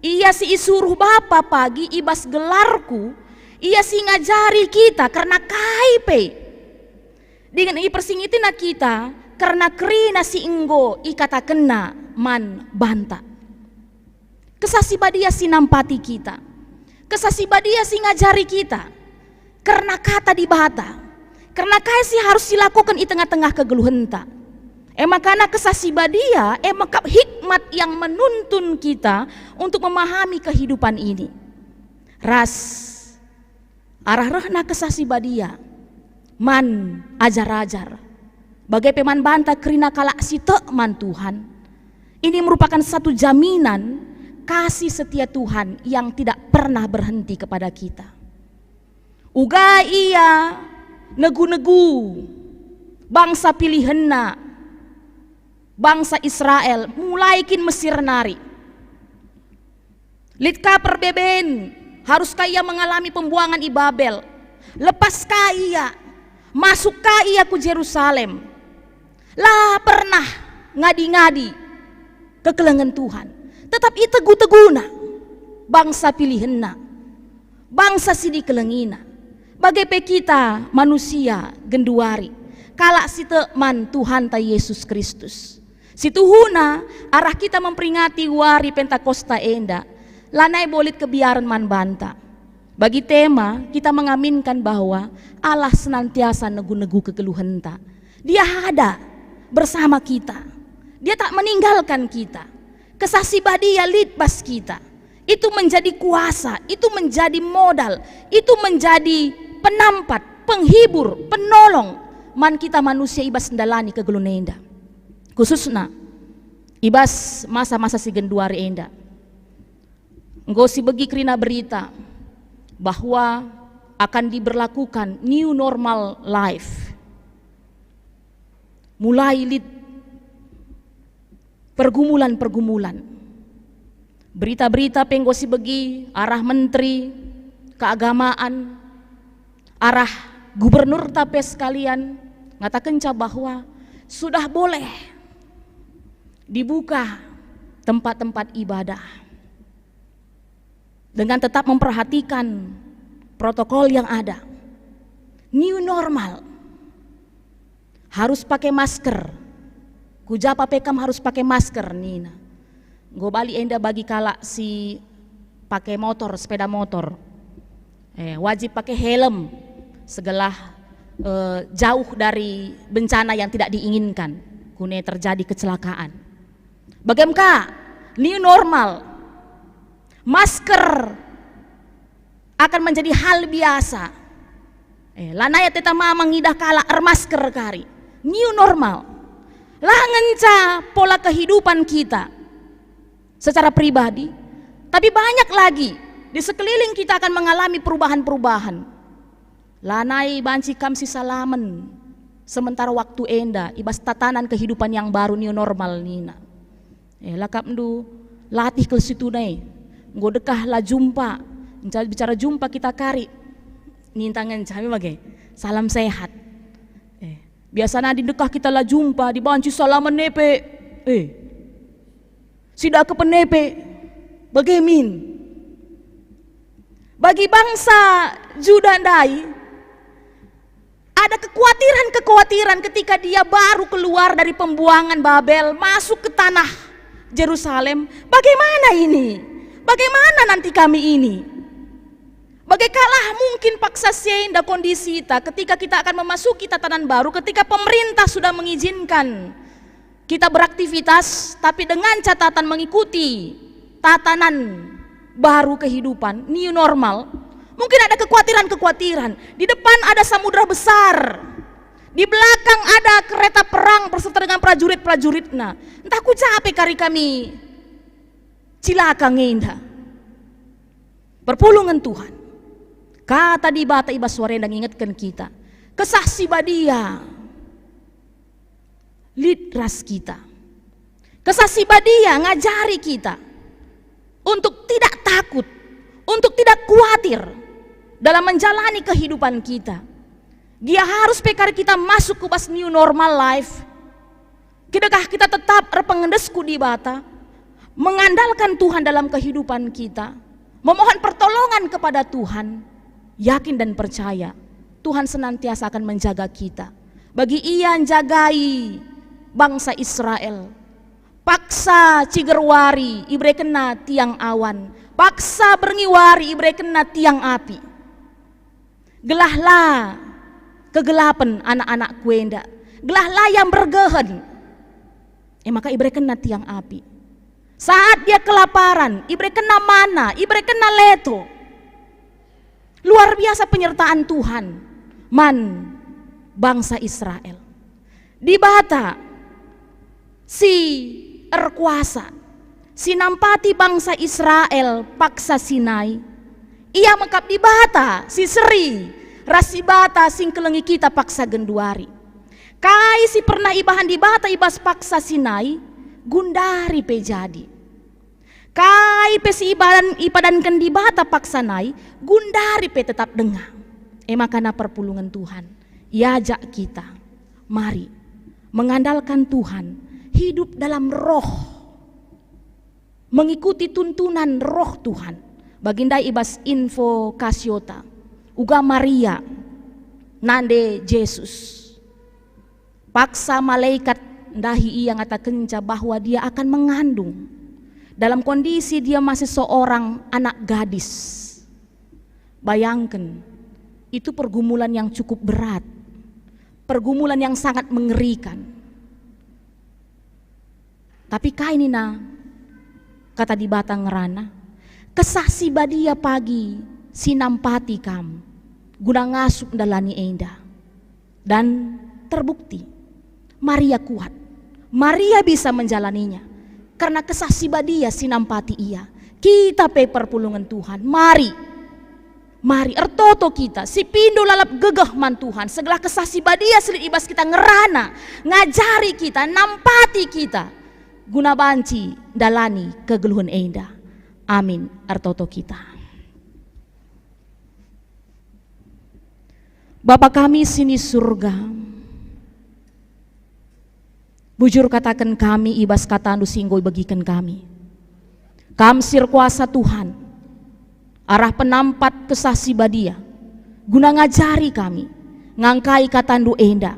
Ia si isuruh Bapa pagi i bas gelarKu, Ia si ngajari kita kerna kai pe dingen ipersingitina kita kerna kerina si enggo ikatakenNa man banta. Kesah Si Badia si nampati kita. Kesah Si Badia si ngajari kita kerna Kata Dibata, kerna kai si harus silakoken i tengah-tengah kegeluhenta. E maka Kesah Si Badia e mekap hikmat yang menuntun kita untuk memahami kehidupan ini. Ras arah rehna Kesah Si Badia man ajar-ajar, bage pe man banta kerina kalak si tek man Tuhan, ini merupakan satu jaminan kasih setia Tuhan yang tidak pernah berhenti kepada kita. Uga Ia negu-negu bangsa pilihenNa, bangsa Israel, mulai kin Mesir nari. Lit ka perbeben, harus ka ia mengalami pembuangan i Babel. Lepas ka ia, masuk ka ia ku Jerusalem. La pernah ngadi-ngadi kekelengen Tuhan. Tetap itegu-teguna bangsa pilihenNa, bangsa si dikelengina. Bage pe kita manusia genduari, kalak si tek man Tuhanta Yesus Kristus. Situhuna, arah kita memperingati wari Pentakosta enda, Lanai bo lit kebiaren man banta. Bagi tema, kita mengaminkan bahwa Allah senantiasa negu-negu kegeluhenta. Dia ada bersama kita. Dia tak meninggalkan kita. Kesah si Badia lit bas kita. Itu menjadi kuasa, itu menjadi modal, itu menjadi penampat, penghibur, penolong man kita manusia i bas ndalani kegeluhen enda. Khususna i bas masa-masa si genduari enda. Enggo sibegi kerina berita bahwa akan diberlakukan new normal life. Mulai lit pergumulan-pergumulan. Berita-berita pe enggo sibegi arah menteri keagamaan, arah gubernurta pe sekalian ngatakenca bahwa sudah boleh dibuka tempat-tempat ibadah, dengan tetap memperhatikan protokol yang ada. New normal. Harus pakai masker. Ku ja pe kam harus pakai masker, nina. Enggo bali enda bagi kalak si pakai motor, sepeda motor. Eh, wajib pakai helm segelah, eh, jauh dari bencana yang tidak diinginkan, guna terjadi kecelakaan. Bage me ka, new normal. Masker akan menjadi hal biasa. Eh, lanai ateta mama ngidah kalak ermasker kari. New normal. La ngenca pola kehidupan kita secara pribadi, tapi banyak lagi di sekeliling kita akan mengalami perubahan-perubahan. Lanai banci kam sisalamen sementara waktu enda i bas tatanan kehidupan yang baru, new normal nina. Eh, la akapndu latih kal situhuna e. Enggo dekah la jumpa, nca bicara jumpa kita kari. Ninta ngenca me bage. Salam sehat. Eh, biasana adi dekah kita la jumpa, dibanci salamen e pe. Eh. Sidakepen e pe bage min. Bagi bangsa Juda ndai, ada kekuatiran-kekuatiran ketika dia baru keluar dari pembuangan Babel, masuk ke tanah Jerusalem. Bagaimana ini? Bagaimana nanti kami ini? Bagikalah mungkin paksa si enda kondisita ketika kita akan memasuki tatanan baru, ketika pemerintah sudah mengizinkan kita beraktivitas, tapi dengan catatan mengikuti tatanan baru kehidupan, new normal. Mungkin ada kekhawatiran-kekhawatiran. Di depan ada samudra besar. Di belakang ada kereta perang beserta dengan prajurit-prajuritna. Entah ku ja pe kari kami cilaka nge enda. Perpulungen Tuhan. Kata Dibata i bas wari enda ngingetken kita. Kesah si Badia lit ras kita. Kesah si Badia ngajari kita untuk tidak takut, untuk tidak kuatir dalam menjalani kehidupan kita. Gia arus pe kari kita masuk ku bas new normal life? Kidekah kita tetap erpengendes ku Dibata, mengandalkan Tuhan dalam kehidupan kita, memohon pertolongan kepada Tuhan, yakin dan percaya Tuhan senantiasa akan menjaga kita. Bagi Ia njagai bangsa Israel, paksa ciger wari iberekenNa tiang awan, paksa berngi wari iberekenNa tiang api. Gelah la kegelapen anak-anakku enda, gelah la ia mbergehen. E maka iberekenNa tiang api. Saat dia kelaparan, iberekenNa mana, iberekenNa leto. Luar biasa penyertaan Tuhan man bangsa Israel. Dibata si erkuasa, si nampati bangsa Israel paksa Sinai. Ia me kap Dibata si seri ras Dibata si ngkelengi kita paksa genduari. Kai si pernah ibahan Dibata i bas paksa Sinai, gundari pe jadi. Kai pe si ibadan, ipadanken Dibata paksa nai, gundari pe tetap denga. E maka na perpulungen Tuhan, iajak kita, mari, mengandalkan Tuhan, hidup dalam Roh, mengikuti tuntunan Roh Tuhan. Bagi ndai i bas invokasiota, uga Maria, nande Jesus. Paksa malaikat ndahi ia ngatakenca bahwa dia akan mengandung. Dalam kondisi dia masih seorang anak gadis. Bayangken, itu pergumulan yang cukup berat, pergumulan yang sangat mengerikan. Tapi kai nina Kata Dibata ngerana? Kesah Si Badia pagi si nampati kam guna ngasup ndalani enda. Dan terbukti, Maria kuat. Maria bisa menjalaninya karena Kesah Si Badia si nampati ia. Kita pe perpulungen Tuhan, mari, mari ertoto kita, sipindo lalap gegeh man Tuhan, segelah Kesah Si Badia si lit i bas kita ngerana, ngajari kita, nampati kita, guna banci ndalani kegeluhen enda. Amin. Ertoto kita. Bapa kami si ni Surga, bujur kataken kami i bas KataNdu si enggo ibegiken kami. Kam si erkuasa, Tuhan, arah penampat Kesah Si Badia, guna ngajari kami, ngangkai KataNdu enda,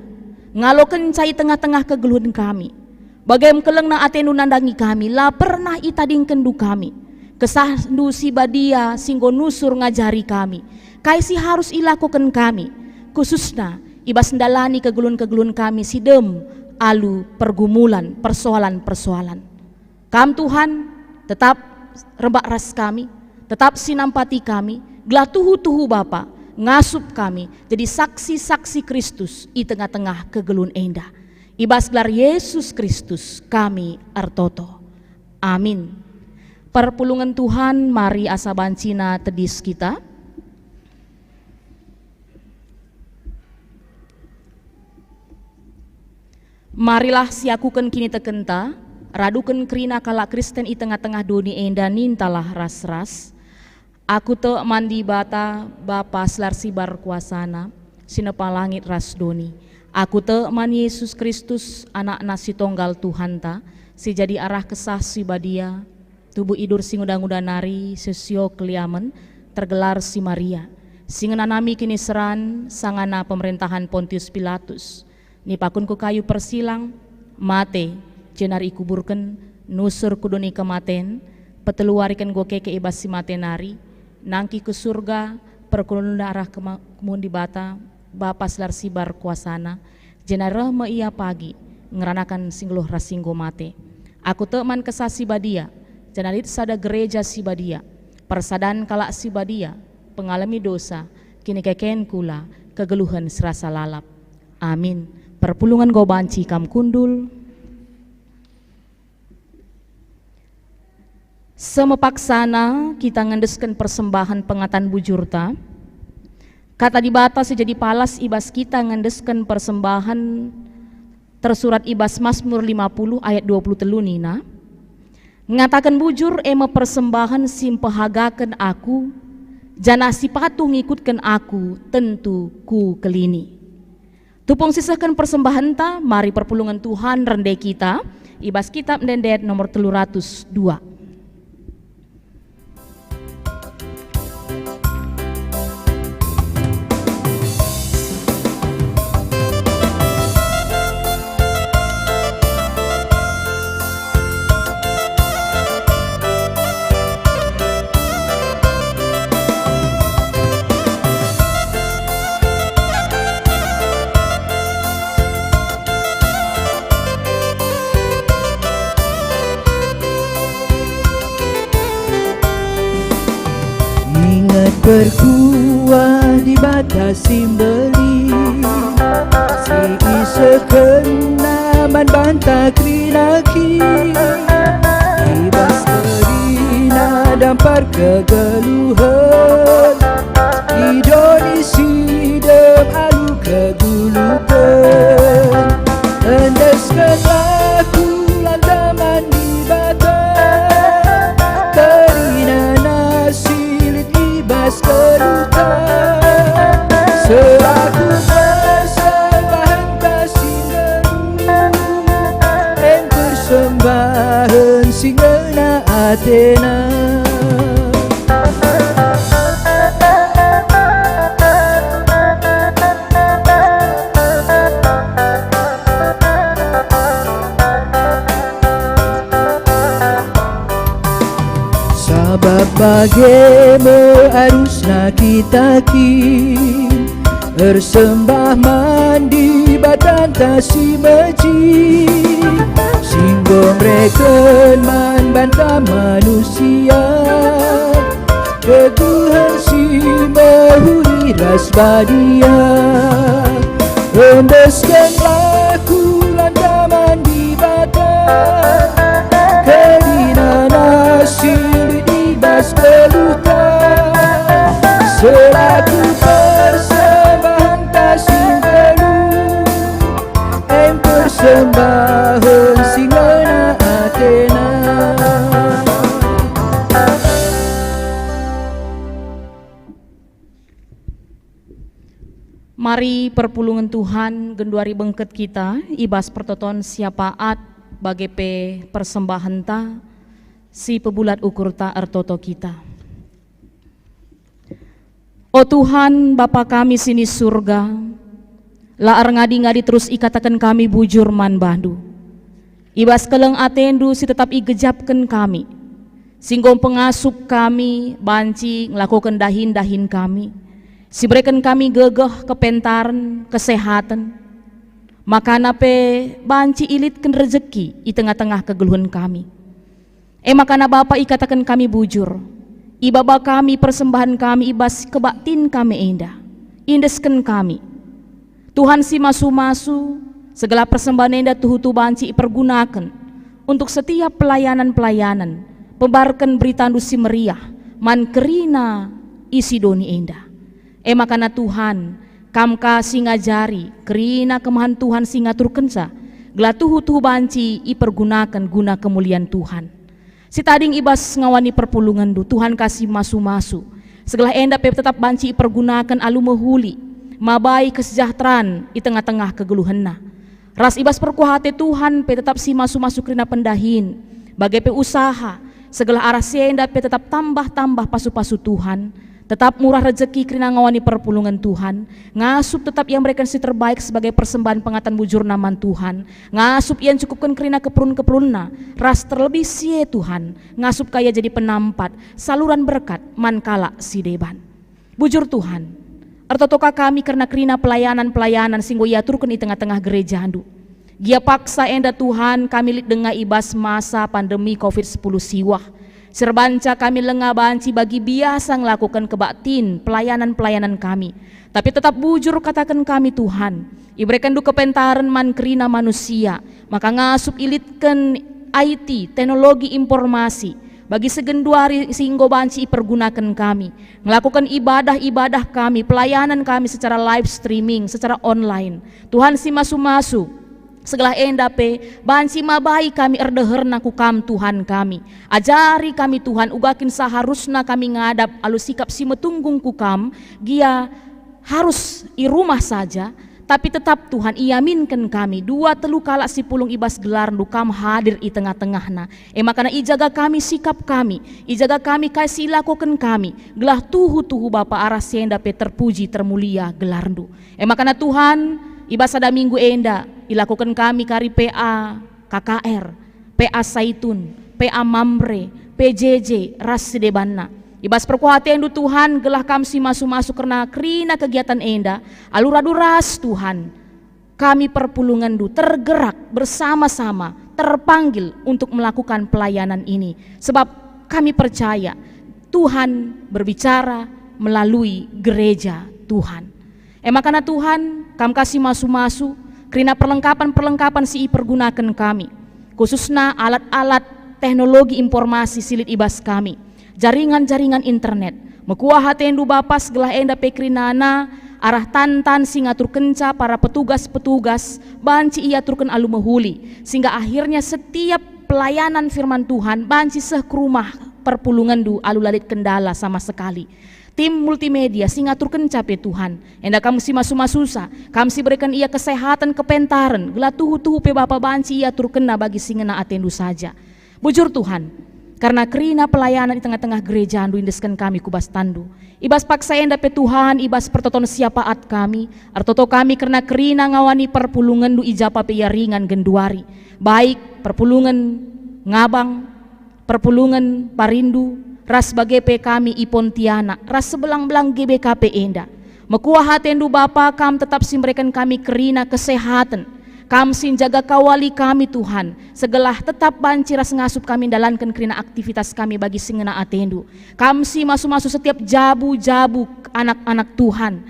ngalokenca i tengah-tengah kegeluhen kami. Bage me kelengna ateNdu nandangi kami, la pernah itadingkenNdu kami. KesahNdu Si Badia si enggo nusur ngajari kami, kai si harus ilakoken kami, khususna i bas ndalani kegeluhen-kegeluhen kami si dem alu pergumulan, persoalan-persoalan. Kam, Tuhan, tetap rembak ras kami, tetap si nampati kami, gelah tuhu-tuhu Bapa ngasup kami jadi saksi-saksi Kristus i tengah-tengah kegeluhen enda. I bas gelar Yesus Kristus kami ertoto. Amin. Perpulungen Tuhan, mari asa bancina tedis kita. Marilah siakuken kinitekenta, raduken kerina kalak Kristen i tengah-tengah doni enda, nintalah ras-ras. Aku tek man Dibata, Bapa si la ersibar kuasana, si nepa langit ras doni. Aku tek man Yesus Kristus, AnakNa si Tonggal Tuhanta, si jadi arah Kesah Si Badia, tubuh idur si nguda-nguda nari, si sio keliamen, tergelar si Maria, si ngenanami kiniseran sangana pemerentahen Pontius Pilatus, nipaken ku kayu persilang, mate, jenari ikuburken, nusur ku doni kematen, petelu wari kin enggo keke i bas si mate nari, nangkih ku Surga, perkuluna arah kema-, kemuhen Dibata, Bapa si la ersibar kuasana, jenari reh me Ia pagi, ngeranaken si nggeluh ras si enggo mate. Aku tek man Kesah Si Badia, janah lit sada gereja si badia, persadan kalak si badia, pengalemi dosa, kinikeken kula, kegeluhen si rasa lalap. Amin. Perpulungen enggo banci kam kundul. Semepaksana kita ngendesken persembahen pengatan bujurta. Kata Dibata si jadi palas i bas kita ngendesken persembahen tersurat i bas Masmur lima puluh ayat dua puluh telu nina, "Ngataken bujur e me persembahen si mpehagaken aku, janah si patuh ngikutken aku tentu kukelini." Tupung sisehken persembahenta, mari perpulungen Tuhan rende kita i bas Kitab Ende-enden nomor telu ratus dua. Inget perkuah Dibata si mbelin, si isehkenNa man banta kerina kin. I bas kerina dampar kegeluhen, i doni si dem alu keguluhen. Endeskenlah kulah man Dibata, kerina nasi lit i bas geluhta. Selaku persembahen kasih nggeluh, en persembahen si ngena ateNa. Bage me arusna kita kin ersembah man Dibatanta si mejin, si enggo mereken man banta manusia kegeluhen si mehuli ras badia. Endeskenlah kulanta man Dibata, kerinana si lit i bas geluhta, selaku persembahenta si nggeluh, en persembahen si ngena atena. Mari perpulungen Tuhan genduari bengket kita i bas pertoton syapaat, bage pe persembahenta si pebulat ukurta ertoto kita. O Tuhan, Bapa kami si ni Surga, la erngadi-ngadi terus ikataken kami bujur man Bandu. I bas keleng ateNdu si tetap igejapken kami, si enggo pengasup kami banci ngelakoken dahin-dahin kami, si bereken kami gegeh, kepentaren, kesehaten, makana pe banci ilitken rejeki i tengah-tengah kegeluhen kami. E makana Bapa, ikataken kami bujur, ibaba kami persembahen kami i bas kebaktin kami enda, iendesken kami. Tuhan si masu-masu, segelah persembahen enda tuhu-tuhu banci ipergunaken untuk setiap pelayanan-pelayanan, pembarken beritandu si meriah man kerina isi doni enda. E makana Tuhan, Kam ka si ngajari, kerina kemahen Tuhan si ngaturkenca, gelah tuhu-tuhu banci ipergunaken guna kemulian Tuhan. Si tading i bas ngawani perpulungenndu, Tuhan ka si masu-masu, segelah enda pe tetap banci ipergunaken alu mehuli, mabai kesejahteraan i tengah-tengah kegeluhenna. Ras i bas perkuah ate Tuhan pe tetap si masu-masu kerina pendahin, bage pe usaha, segelah arah si enda pe tetap tambah-tambah pasu-pasu Tuhan, tetap murah rejeki kerina ngawani perpulungen Tuhan, ngasup tetap ia mereken si terbaik sebagai persembahen pengatan bujurna man Tuhan, ngasup ia ncukupken kerina keperlun-keperlunna, ras terlebih si e Tuhan, ngasup ka ia jadi penampat, saluran berkat man kalak si deban. Bujur Tuhan, ertoto ka kami kerna kerina pelayanan-pelayanan si enggo iaturken i tengah-tengah gerejaNdu. Gia paksa enda Tuhan, kami lit denga i bas masa pandemi covid sepuluh siwah. Si erbanca kami langa banci bagi biasa ngelakoken kebaktin pelayanan-pelayanan kami. Tapi tetap bujur kataken kami, Tuhan, iberekenNdu kepentaren man kerina manusia, maka ngasup ilitken I T, teknologi informasi, bagi si genduari si enggo banci ipergunaken kami, ngelakoken ibadah-ibadah kami, pelayanan kami secara live streaming, secara online. Tuhan si masu-masu, segelah enda pe banci mabai kami erdeherna ku Kam, Tuhan kami. Ajari kami, Tuhan, uga kin seharusna kami ngadap alu sikap si metunggung ku Kam, gia harus i rumah saja, tapi tetap, Tuhan, iaminken kami, dua telu kalak si pulung i bas gelarNdu, Kam hadir i tengah-tengahna. E makana ijaga kami sikap kami, ijaga kami kai si ilakoken kami, gelah tuhu-tuhu Bapa arah si enda pe terpuji termulia gelarNdu. E makana Tuhan, i bas sada minggu enda, ilakoken kami kari P A K K R, P A Saitun, P A Mamre, P J J, ras si debanna. I bas perkuah ateNdu, Tuhan, gelah Kam si masu-masu kerna kerina kegiatan enda, alu radu ras, Tuhan, kami perpulungenNdu tergerak bersama-sama, terpanggil untuk melakukan pelayanan ini. Sebab kami percaya Tuhan berbicara melalui gereja Tuhan. E makana Tuhan, Kam ka si masu-masu kerina perlengkapan-perlengkapan si ipergunaken kami, khususna alat-alat teknologi informasi si lit i bas kami, jaringan-jaringan internet. Mekuah ateNdu Bapa, gelah enda pe kerinana arah tan-tan si ngaturkenca para petugas-petugas banci iaturken alu mehuli, sehingga akhirnya setiap pelayanan firman Tuhan banci seh ku rumah perpulungenNdu alu la lit kendala sama sekali. Tim multimedia si ngaturkenca pe, Tuhan, enda Kam si masu-masusa, Kam si bereken ia kesehatan, kepentaren, gelah tuhu-tuhu pe Bapa banci iaturkenna bagi si ngena ateNdu saja. Bujur, Tuhan, karena kerina pelayanan i tengah-tengah gerejaNdu iendesken kami ku bas tanNdu. I bas paksa enda pe, Tuhan, i bas pertoton siapaat kami, ertoto kami kerna kerina ngawani perpulungenNdu i japa pe ia ringan genduari, baik perpulungen Ngabang, perpulungen Parindu, ras bage pe kami i Pontianak, ras sebelang-belang G B K P enda. Mekuah atendu Bapa, Kam tetap si mereken kami kerina kesehaten. Kam si njaga kawali kami, Tuhan, segelah tetap banci ras ngasup kami ndalanken kerina aktivitas kami bagi si ngena atendu. Kam si masu-masu setiap jabu-jabu anak-anak Tuhan.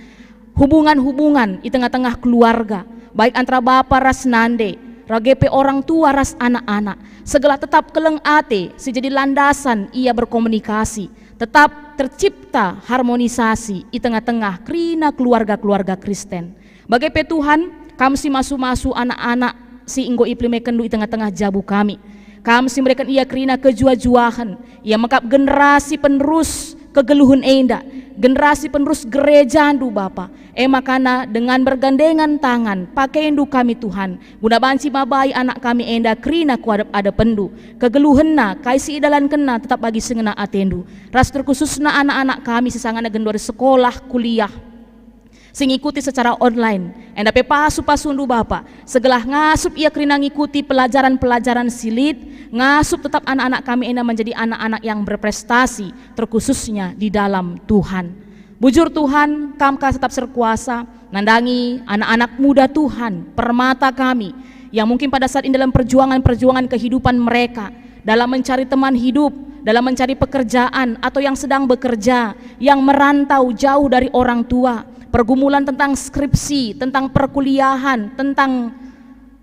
Hubungan-hubungan i tengah-tengah keluarga, baik antara bapa ras nande, rage pe orang tua ras anak-anak, segelah tetap keleng ate si jadi landasan ia berkomunikasi, tetap tercipta harmonisasi i tengah-tengah kerina keluarga-keluarga Kristen. Bage pe Tuhan, Kam si masu-masu anak-anak si enggo ipelemekenNdu i tengah-tengah jabu kami. Kam si mereken ia kerina kejuah-juahen, ia mekap generasi penerus kegeluhen enda, generasi penerus gerejaNdu, Bapa. E makana dengan bergandengan tangan, pakaiNdu kami, Tuhan, guna banci mabai anak kami enda kerina kuadep-adepenNdu. Kegeluhenna, kai si idalankenna tetap bagi si ngena atenNdu. Ras terkhususna anak-anak kami si sangana genduari sekolah, kuliah, si ngikuti secara online. Enda pe pasu-pasundu Bapa, segelah ngasup ia kerina ngikuti pelajaran-pelajaran si lit, ngasup tetap anak-anak kami enda menjadi anak-anak yang berprestasi, terkhususnya di dalam Tuhan. Bujur Tuhan, Kam ka tetap serkuasa, nandangi anak-anak muda Tuhan, permata kami, yang mungkin pada saat ini dalam perjuangan-perjuangan kehidupan mereka, dalam mencari teman hidup, dalam mencari pekerjaan, atau yang sedang bekerja, yang merantau jauh dari orang tua, pergumulan tentang skripsi, tentang perkuliahan, tentang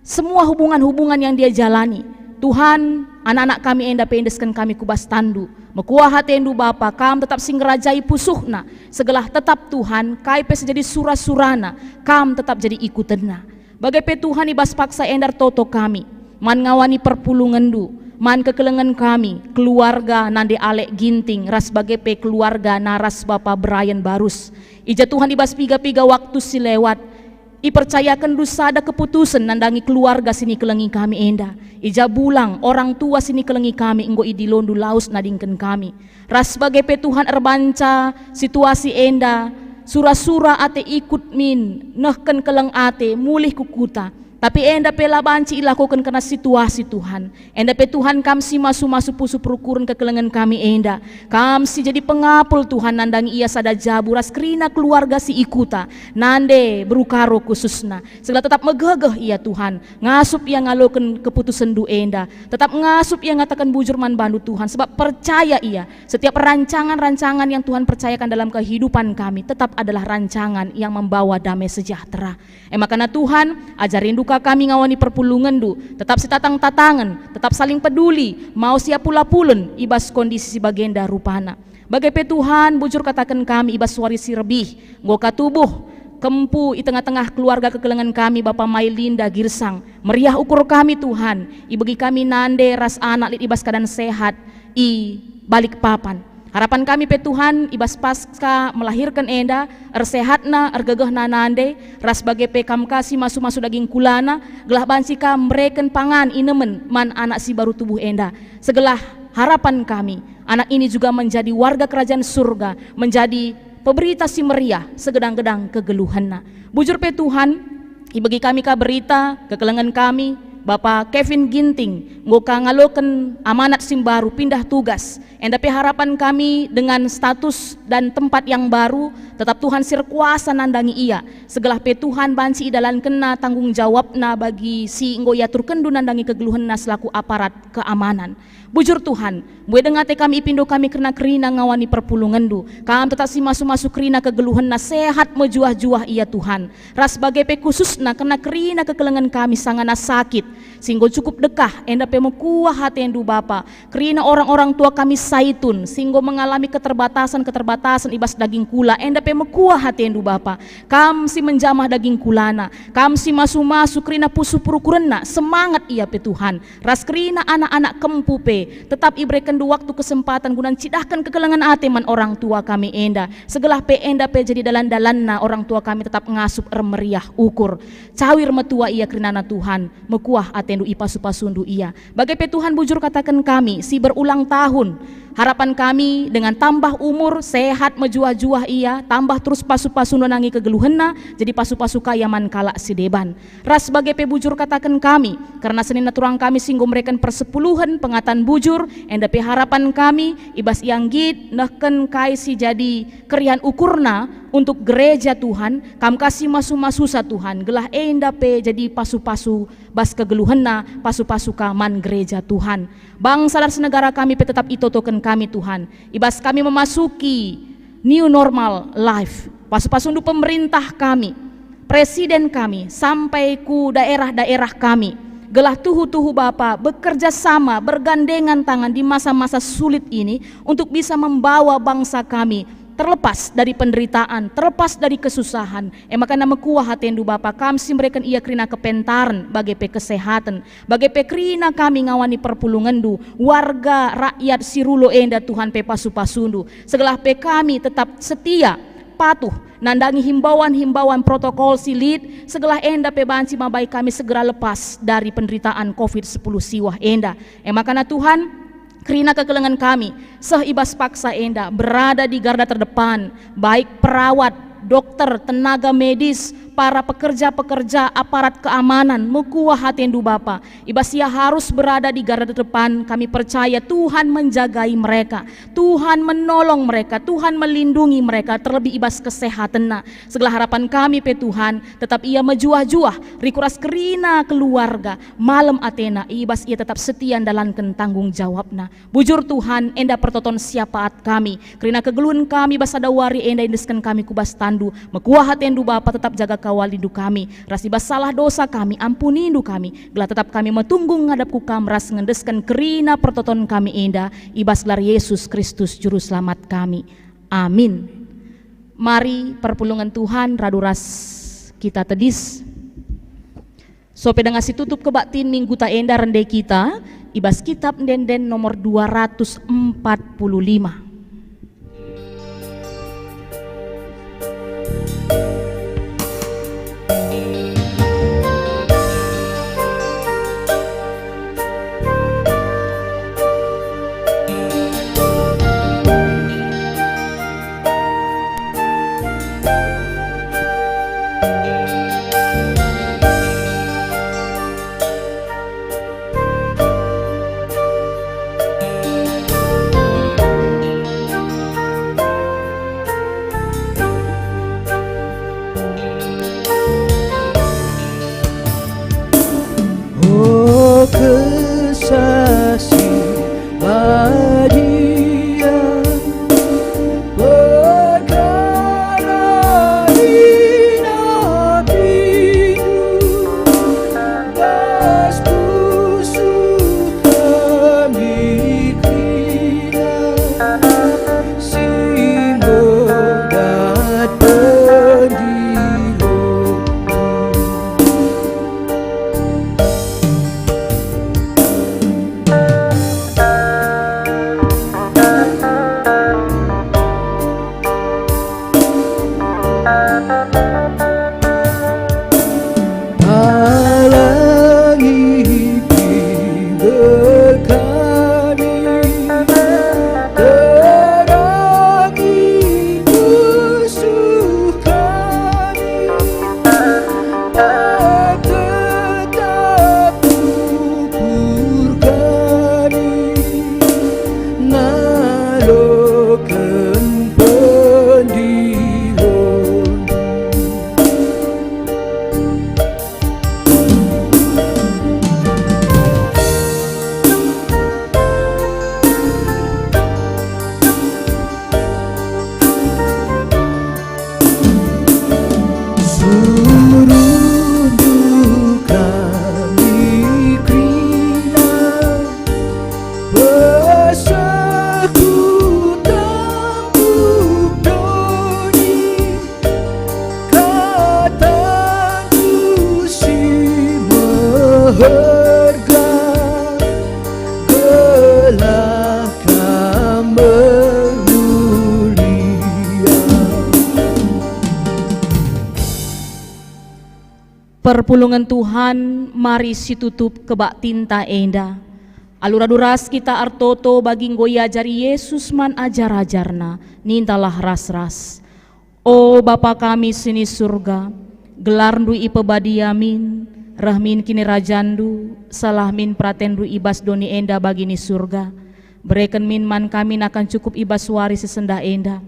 semua hubungan-hubungan yang dia jalani. Tuhan, anak-anak kami enda pe endesken kami ku bas tanNdu. Mekuah atendu Bapa, Kam tetap si ngerajai pusuhna, segelah tetap Tuhan, kai pe si jadi sura-surana, Kam tetap jadi ikutenna. Bage pe Tuhan, i bas paksa enda ertoto kami, man ngawani perpulungenNdu, man kekelengen kami, keluarga nande Alek Ginting, ras bage pe keluarga Naras Bapa Brian Barus. I ja Tuhan, i bas piga-piga waktu si lewat, ipercayakenNdu sada keputusen nandangi keluarga si nikelengi kami enda. I ja bulang orang tua si nikelengi kami enggo idiloNdu lawes nadingken kami. Ras bage pe Tuhan, erbanca situasi enda, sura-sura ate ikut min nehken keleng ate mulih ku kuta. Tapi enda pe la banci ilakoken kerna situasi, Tuhan. Enda pe Tuhan, Kam si masu-masu pusuh perukuren kekelengen kami enda. Kam si jadi pengapul, Tuhan, nandangi ia sada jabu ras kerina keluarga si i kuta, nande beru Karo khususna. Segelah tetap megegeh ia, Tuhan, ngasup ia ngaloken keputusenNdu enda. Tetap ngasup ia ngataken bujur man bandu, Tuhan, sebab percaya ia, setiap rancangan-rancangan yang Tuhan percayakan dalam kehidupan kami tetap adalah rancangan yang membawa damai sejahtera. E makana Tuhan, ajarindu ka kami ngawani perpulungenNdu, tetap sitatang-tatangen, tetap saling peduli, mau siapula-pulen i bas kondisi si bagenda rupana. Bage pe Tuhan, bujur kataken kami i bas wari si rebih, enggo ka tubuh kempu i tengah-tengah keluarga kekelengen kami, Bapa Mailinda Girsang. Meriah ukur kami, Tuhan, ibegi kami nande ras anak lit i bas keadaan sehat i Balikpapan. Harapan kami pe, Tuhan, i bas pasca melahirken enda, ersehatna, ergegehna nande, ras bage pe Kam ka si masu-masu daging kulana, gelah banci Kam mereken pangan inemen man anak si baru tubuh enda. Segelah harapan kami, anak ini juga menjadi warga kerajaan surga, menjadi peberita si meriah segedang-gedang kegeluhenna. Bujur pe, Tuhan, ibegi kami ka berita kekelengen kami, Bapa Kevin Ginting, enggo ka ngaloken amanat si mbaru, pindah tugas. Enda pe harapan kami, dengan status dan tempat yang baru, tetap Tuhan si erkuasa nandangi ia. Segelah pe Tuhan banci idalankenna tanggung jawabna bagi si enggo iaturkenNdu nandangi kegeluhenna selaku aparat keamanan. Bujur Tuhan, mbue denga ate kami ipindo kami kerna kerina ngawani perpulungenNdu. Kam tetap si masu-masu kerina kegeluhenna, sehat mejuah-juah ia, Tuhan. Ras bage pe khususna kerna kerina kekelengen kami sangana sakit, si enggo cukup dekah, enda pe mekuah atendu, Bapa. Kerina orang-orang tua kami Saitun, si enggo mengalami keterbatasan-keterbatasan i bas daging kula, enda pe mekuah atendu, Bapa. Kam si menjamah daging kulana, Kam si masu-masu kerina pusuh perukurenna, semangat ia pe, Tuhan. Ras kerina anak-anak kempu pe, tetap iberekenNdu waktu kesempatan guna ncidahken kekelengen ate man orang tua kami enda. Segelah pe enda pe jadi dalan-dalanna orang tua kami tetap ngasup ermeriah ukur. Cawir metua ia kerinana, Tuhan, mekuah atendu, ipasu-pasundu ia. Bage pe Tuhan, bujur kataken kami si berulang tahun, harapan kami dengan tambah umur, sehat, mejuah-juah ia, tambah terus pasu-pasu nandangi kegeluhenna, jadi pasu-pasu ka ia man kalak si deban. Ras bage pe bujur kataken kami, kerna senina turang kami si enggo mereken persepuluhen pengatan bujur, enda pe harapan kami, i bas ia nggit nehken kai si jadi keriahen ukurna untuk gereja Tuhan, Kam ka si masu-masusa Tuhan, gelah enda pe jadi pasu-pasu bas kegeluhenna, pasu-pasu ka man gereja Tuhan. Bangsa ras negara kami pe tetap itotoken kami Tuhan, i bas kami memasuki new normal life. Pasu-pasundu pemerintah kami, presiden kami, sampai ku daerah-daerah kami, gelah tuhu-tuhu Bapa bekerja sama, bergandengan tangan di masa-masa sulit ini untuk bisa membawa bangsa kami terlepas dari penderitaan, terlepas dari kesusahan. E maka mekuah atendu Bapa, Kam si mereken ia kerina kepentaren, bage pe kesehaten, bage pe kerina kami ngawani perpulungenNdu, warga rakyat si rulo enda Tuhan pe pasu-pasundu, segelah pe kami tetap setia, patuh, nandangi himbauan-himbauan protokol si lit, segelah enda pe banci mabai kami segera lepas dari penderitaan covid sepuluh siwah enda. E maka Tuhan, kerina kekelengen kami, seh i bas paksa enda, berada di garda terdepan, baik perawat, dokter, tenaga medis, para pekerja-pekerja aparat keamanan, mekuah atendu Bapa. I bas ia harus berada di garda terdepan, kami percaya Tuhan menjagai mereka, Tuhan menolong mereka, Tuhan melindungi mereka, terlebih i bas kesehatenna. Segelah harapan kami pe Tuhan, tetap ia mejuah-juah, rikut ras kerina keluarga, malem atena, i bas ia tetap setia ndalanken tanggung jawabna. Bujur Tuhan, enda pertoton siapaat kami. Kerina kegeluhen kami bas sada wari enda iendesken kami ku bas tanNdu. Mekuah atendu Bapa, tetap jaga kawalindu kami. Ras i bas salah dosa kami, ampunindu kami. Gelah tetap kami metunggung ngadap ku Kam ras ngendesken kerina pertoton kami enda i bas gelar Yesus Kristus Juru Selamat kami. Amin. Mari perpulungen Tuhan radu ras kita tedis. Sope denga si tutup kebaktin mingguta enda rende kita i bas Kitab Ende-enden nomor dua ratus empat puluh lima. O Kesah Si Badia, perkara inapindu, bas pusuh kami kerina, si enggo dat pendilo. Talangi pinggul kami, terangi pusuh kami, tetap ukur kami, ngaloken pendilon. Perpulungen Tuhan, mari situtup kebaktinta enda. Alu radu ras kita ertoto bagi enggo iajari Yesus man ajar-ajarNa, nintalah ras-ras. O Bapa kami si ni Surga, gelarNdu ipebadia min, reh min kinirajanNdu, salah min peratenNdu i bas doni enda bagi ni Surga. Bereken min man kami nakan cukup i bas wari si sendah enda.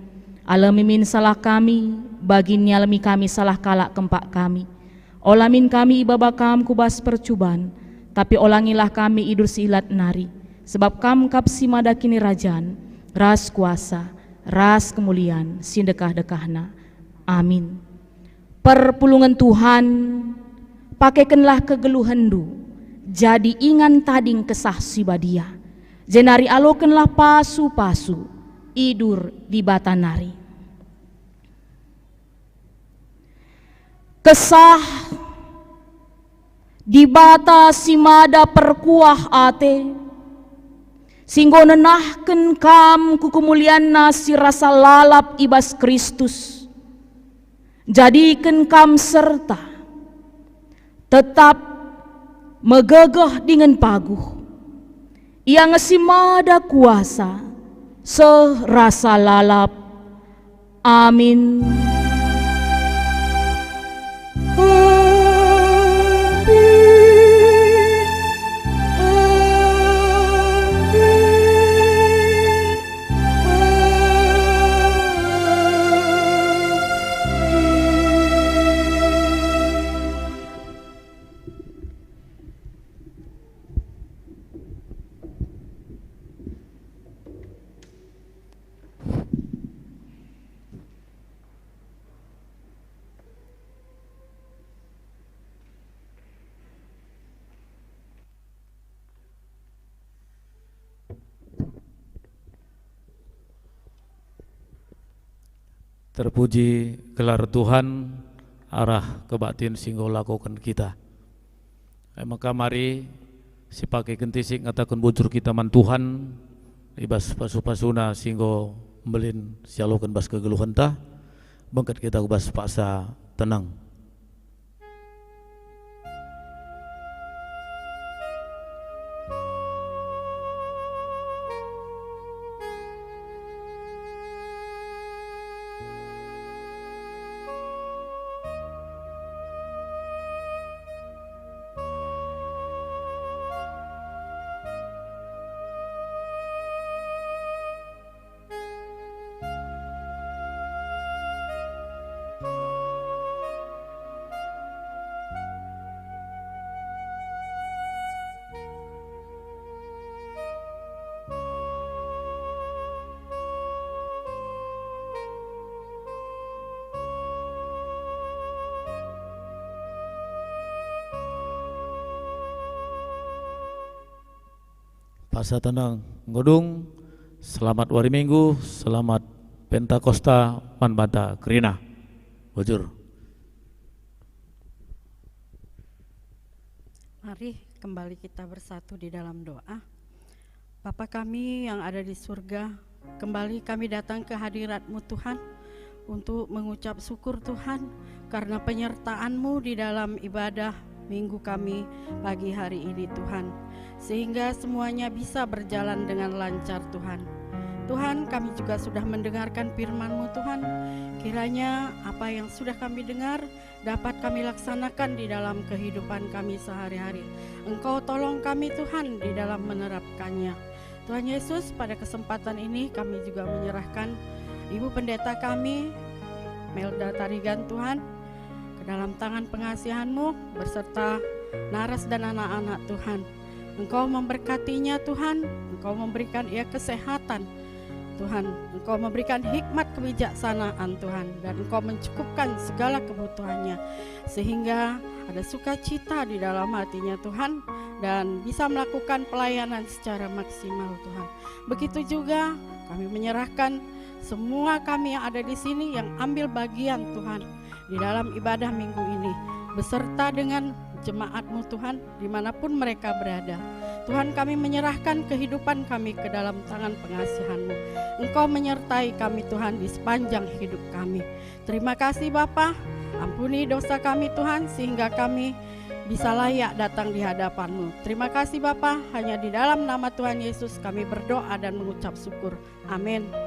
Alemi min salah kami, bagi nialemi kami salah kalak kempak kami. Ola min kami ibaba Kam ku bas percuban, tapi olangilah kami idur si ilat nari, sebab Kam kap si mada kinirajan, ras kuasa, ras kemulian si ndekah-ndekahna. Amin. Perpulungen Tuhan, pakekenlah kegeluhenndu jadi ingan tading Kesah Si Badia, jenari alokenlah pasu-pasu idur Dibata nari. Kesah Dibata si mada perkuah ate, si enggo nenahken kam ku kemulianNa si rasa lalap i bas Kristus, jadiken kam serta tetap megegeh dingen paguh. Ia nge si mada kuasa, seh rasa lalap. Amin. Terpuji gelar Tuhan arah kebaktin si enggo lakoken kita. E maka mari sipake kentisik ngataken bujur kita man Tuhan i bas pasu-pasuna si enggo mbelin sialoken bas kegeluhenta. Bengket kita ku bas paksa tenang. Paksa tenang, nggo dung. Selamat wari Minggu, selamat Pentakosta man banta kerina. Bujur. Mari kembali kita bersatu di dalam doa. Bapa kami yang ada di surga, kembali kami datang ke hadirat-Mu, Tuhan, untuk mengucap syukur, Tuhan, karena penyertaan-Mu di dalam ibadah Minggu kami pagi hari ini, Tuhan, sehingga semuanya bisa berjalan dengan lancar, Tuhan. Tuhan, kami juga sudah mendengarkan firman-Mu, Tuhan. Kiranya apa yang sudah kami dengar dapat kami laksanakan di dalam kehidupan kami sehari-hari. Engkau tolong kami, Tuhan, di dalam menerapkannya. Tuhan Yesus, pada kesempatan ini kami juga menyerahkan Ibu Pendeta kami, Melda Tarigan, Tuhan, ke dalam tangan pengasihan-Mu beserta Naras dan anak-anak, Tuhan. Engkau memberkatinya, Tuhan. Engkau memberikan ia kesehatan, Tuhan. Engkau memberikan hikmat kebijaksanaan, Tuhan, dan Engkau mencukupkan segala kebutuhannya, sehingga ada sukacita di dalam hatinya, Tuhan, dan bisa melakukan pelayanan secara maksimal, Tuhan. Begitu juga kami menyerahkan semua kami yang ada di sini yang ambil bagian, Tuhan, di dalam ibadah minggu ini, beserta dengan jemaat-Mu, Tuhan, dimanapun mereka berada. Tuhan, kami menyerahkan kehidupan kami ke dalam tangan pengasihan-Mu. Engkau menyertai kami, Tuhan, di sepanjang hidup kami. Terima kasih, Bapa. Ampuni dosa kami, Tuhan, sehingga kami bisa layak datang di hadapan-Mu. Terima kasih, Bapa. Hanya di dalam nama Tuhan Yesus kami berdoa dan mengucap syukur. Amin.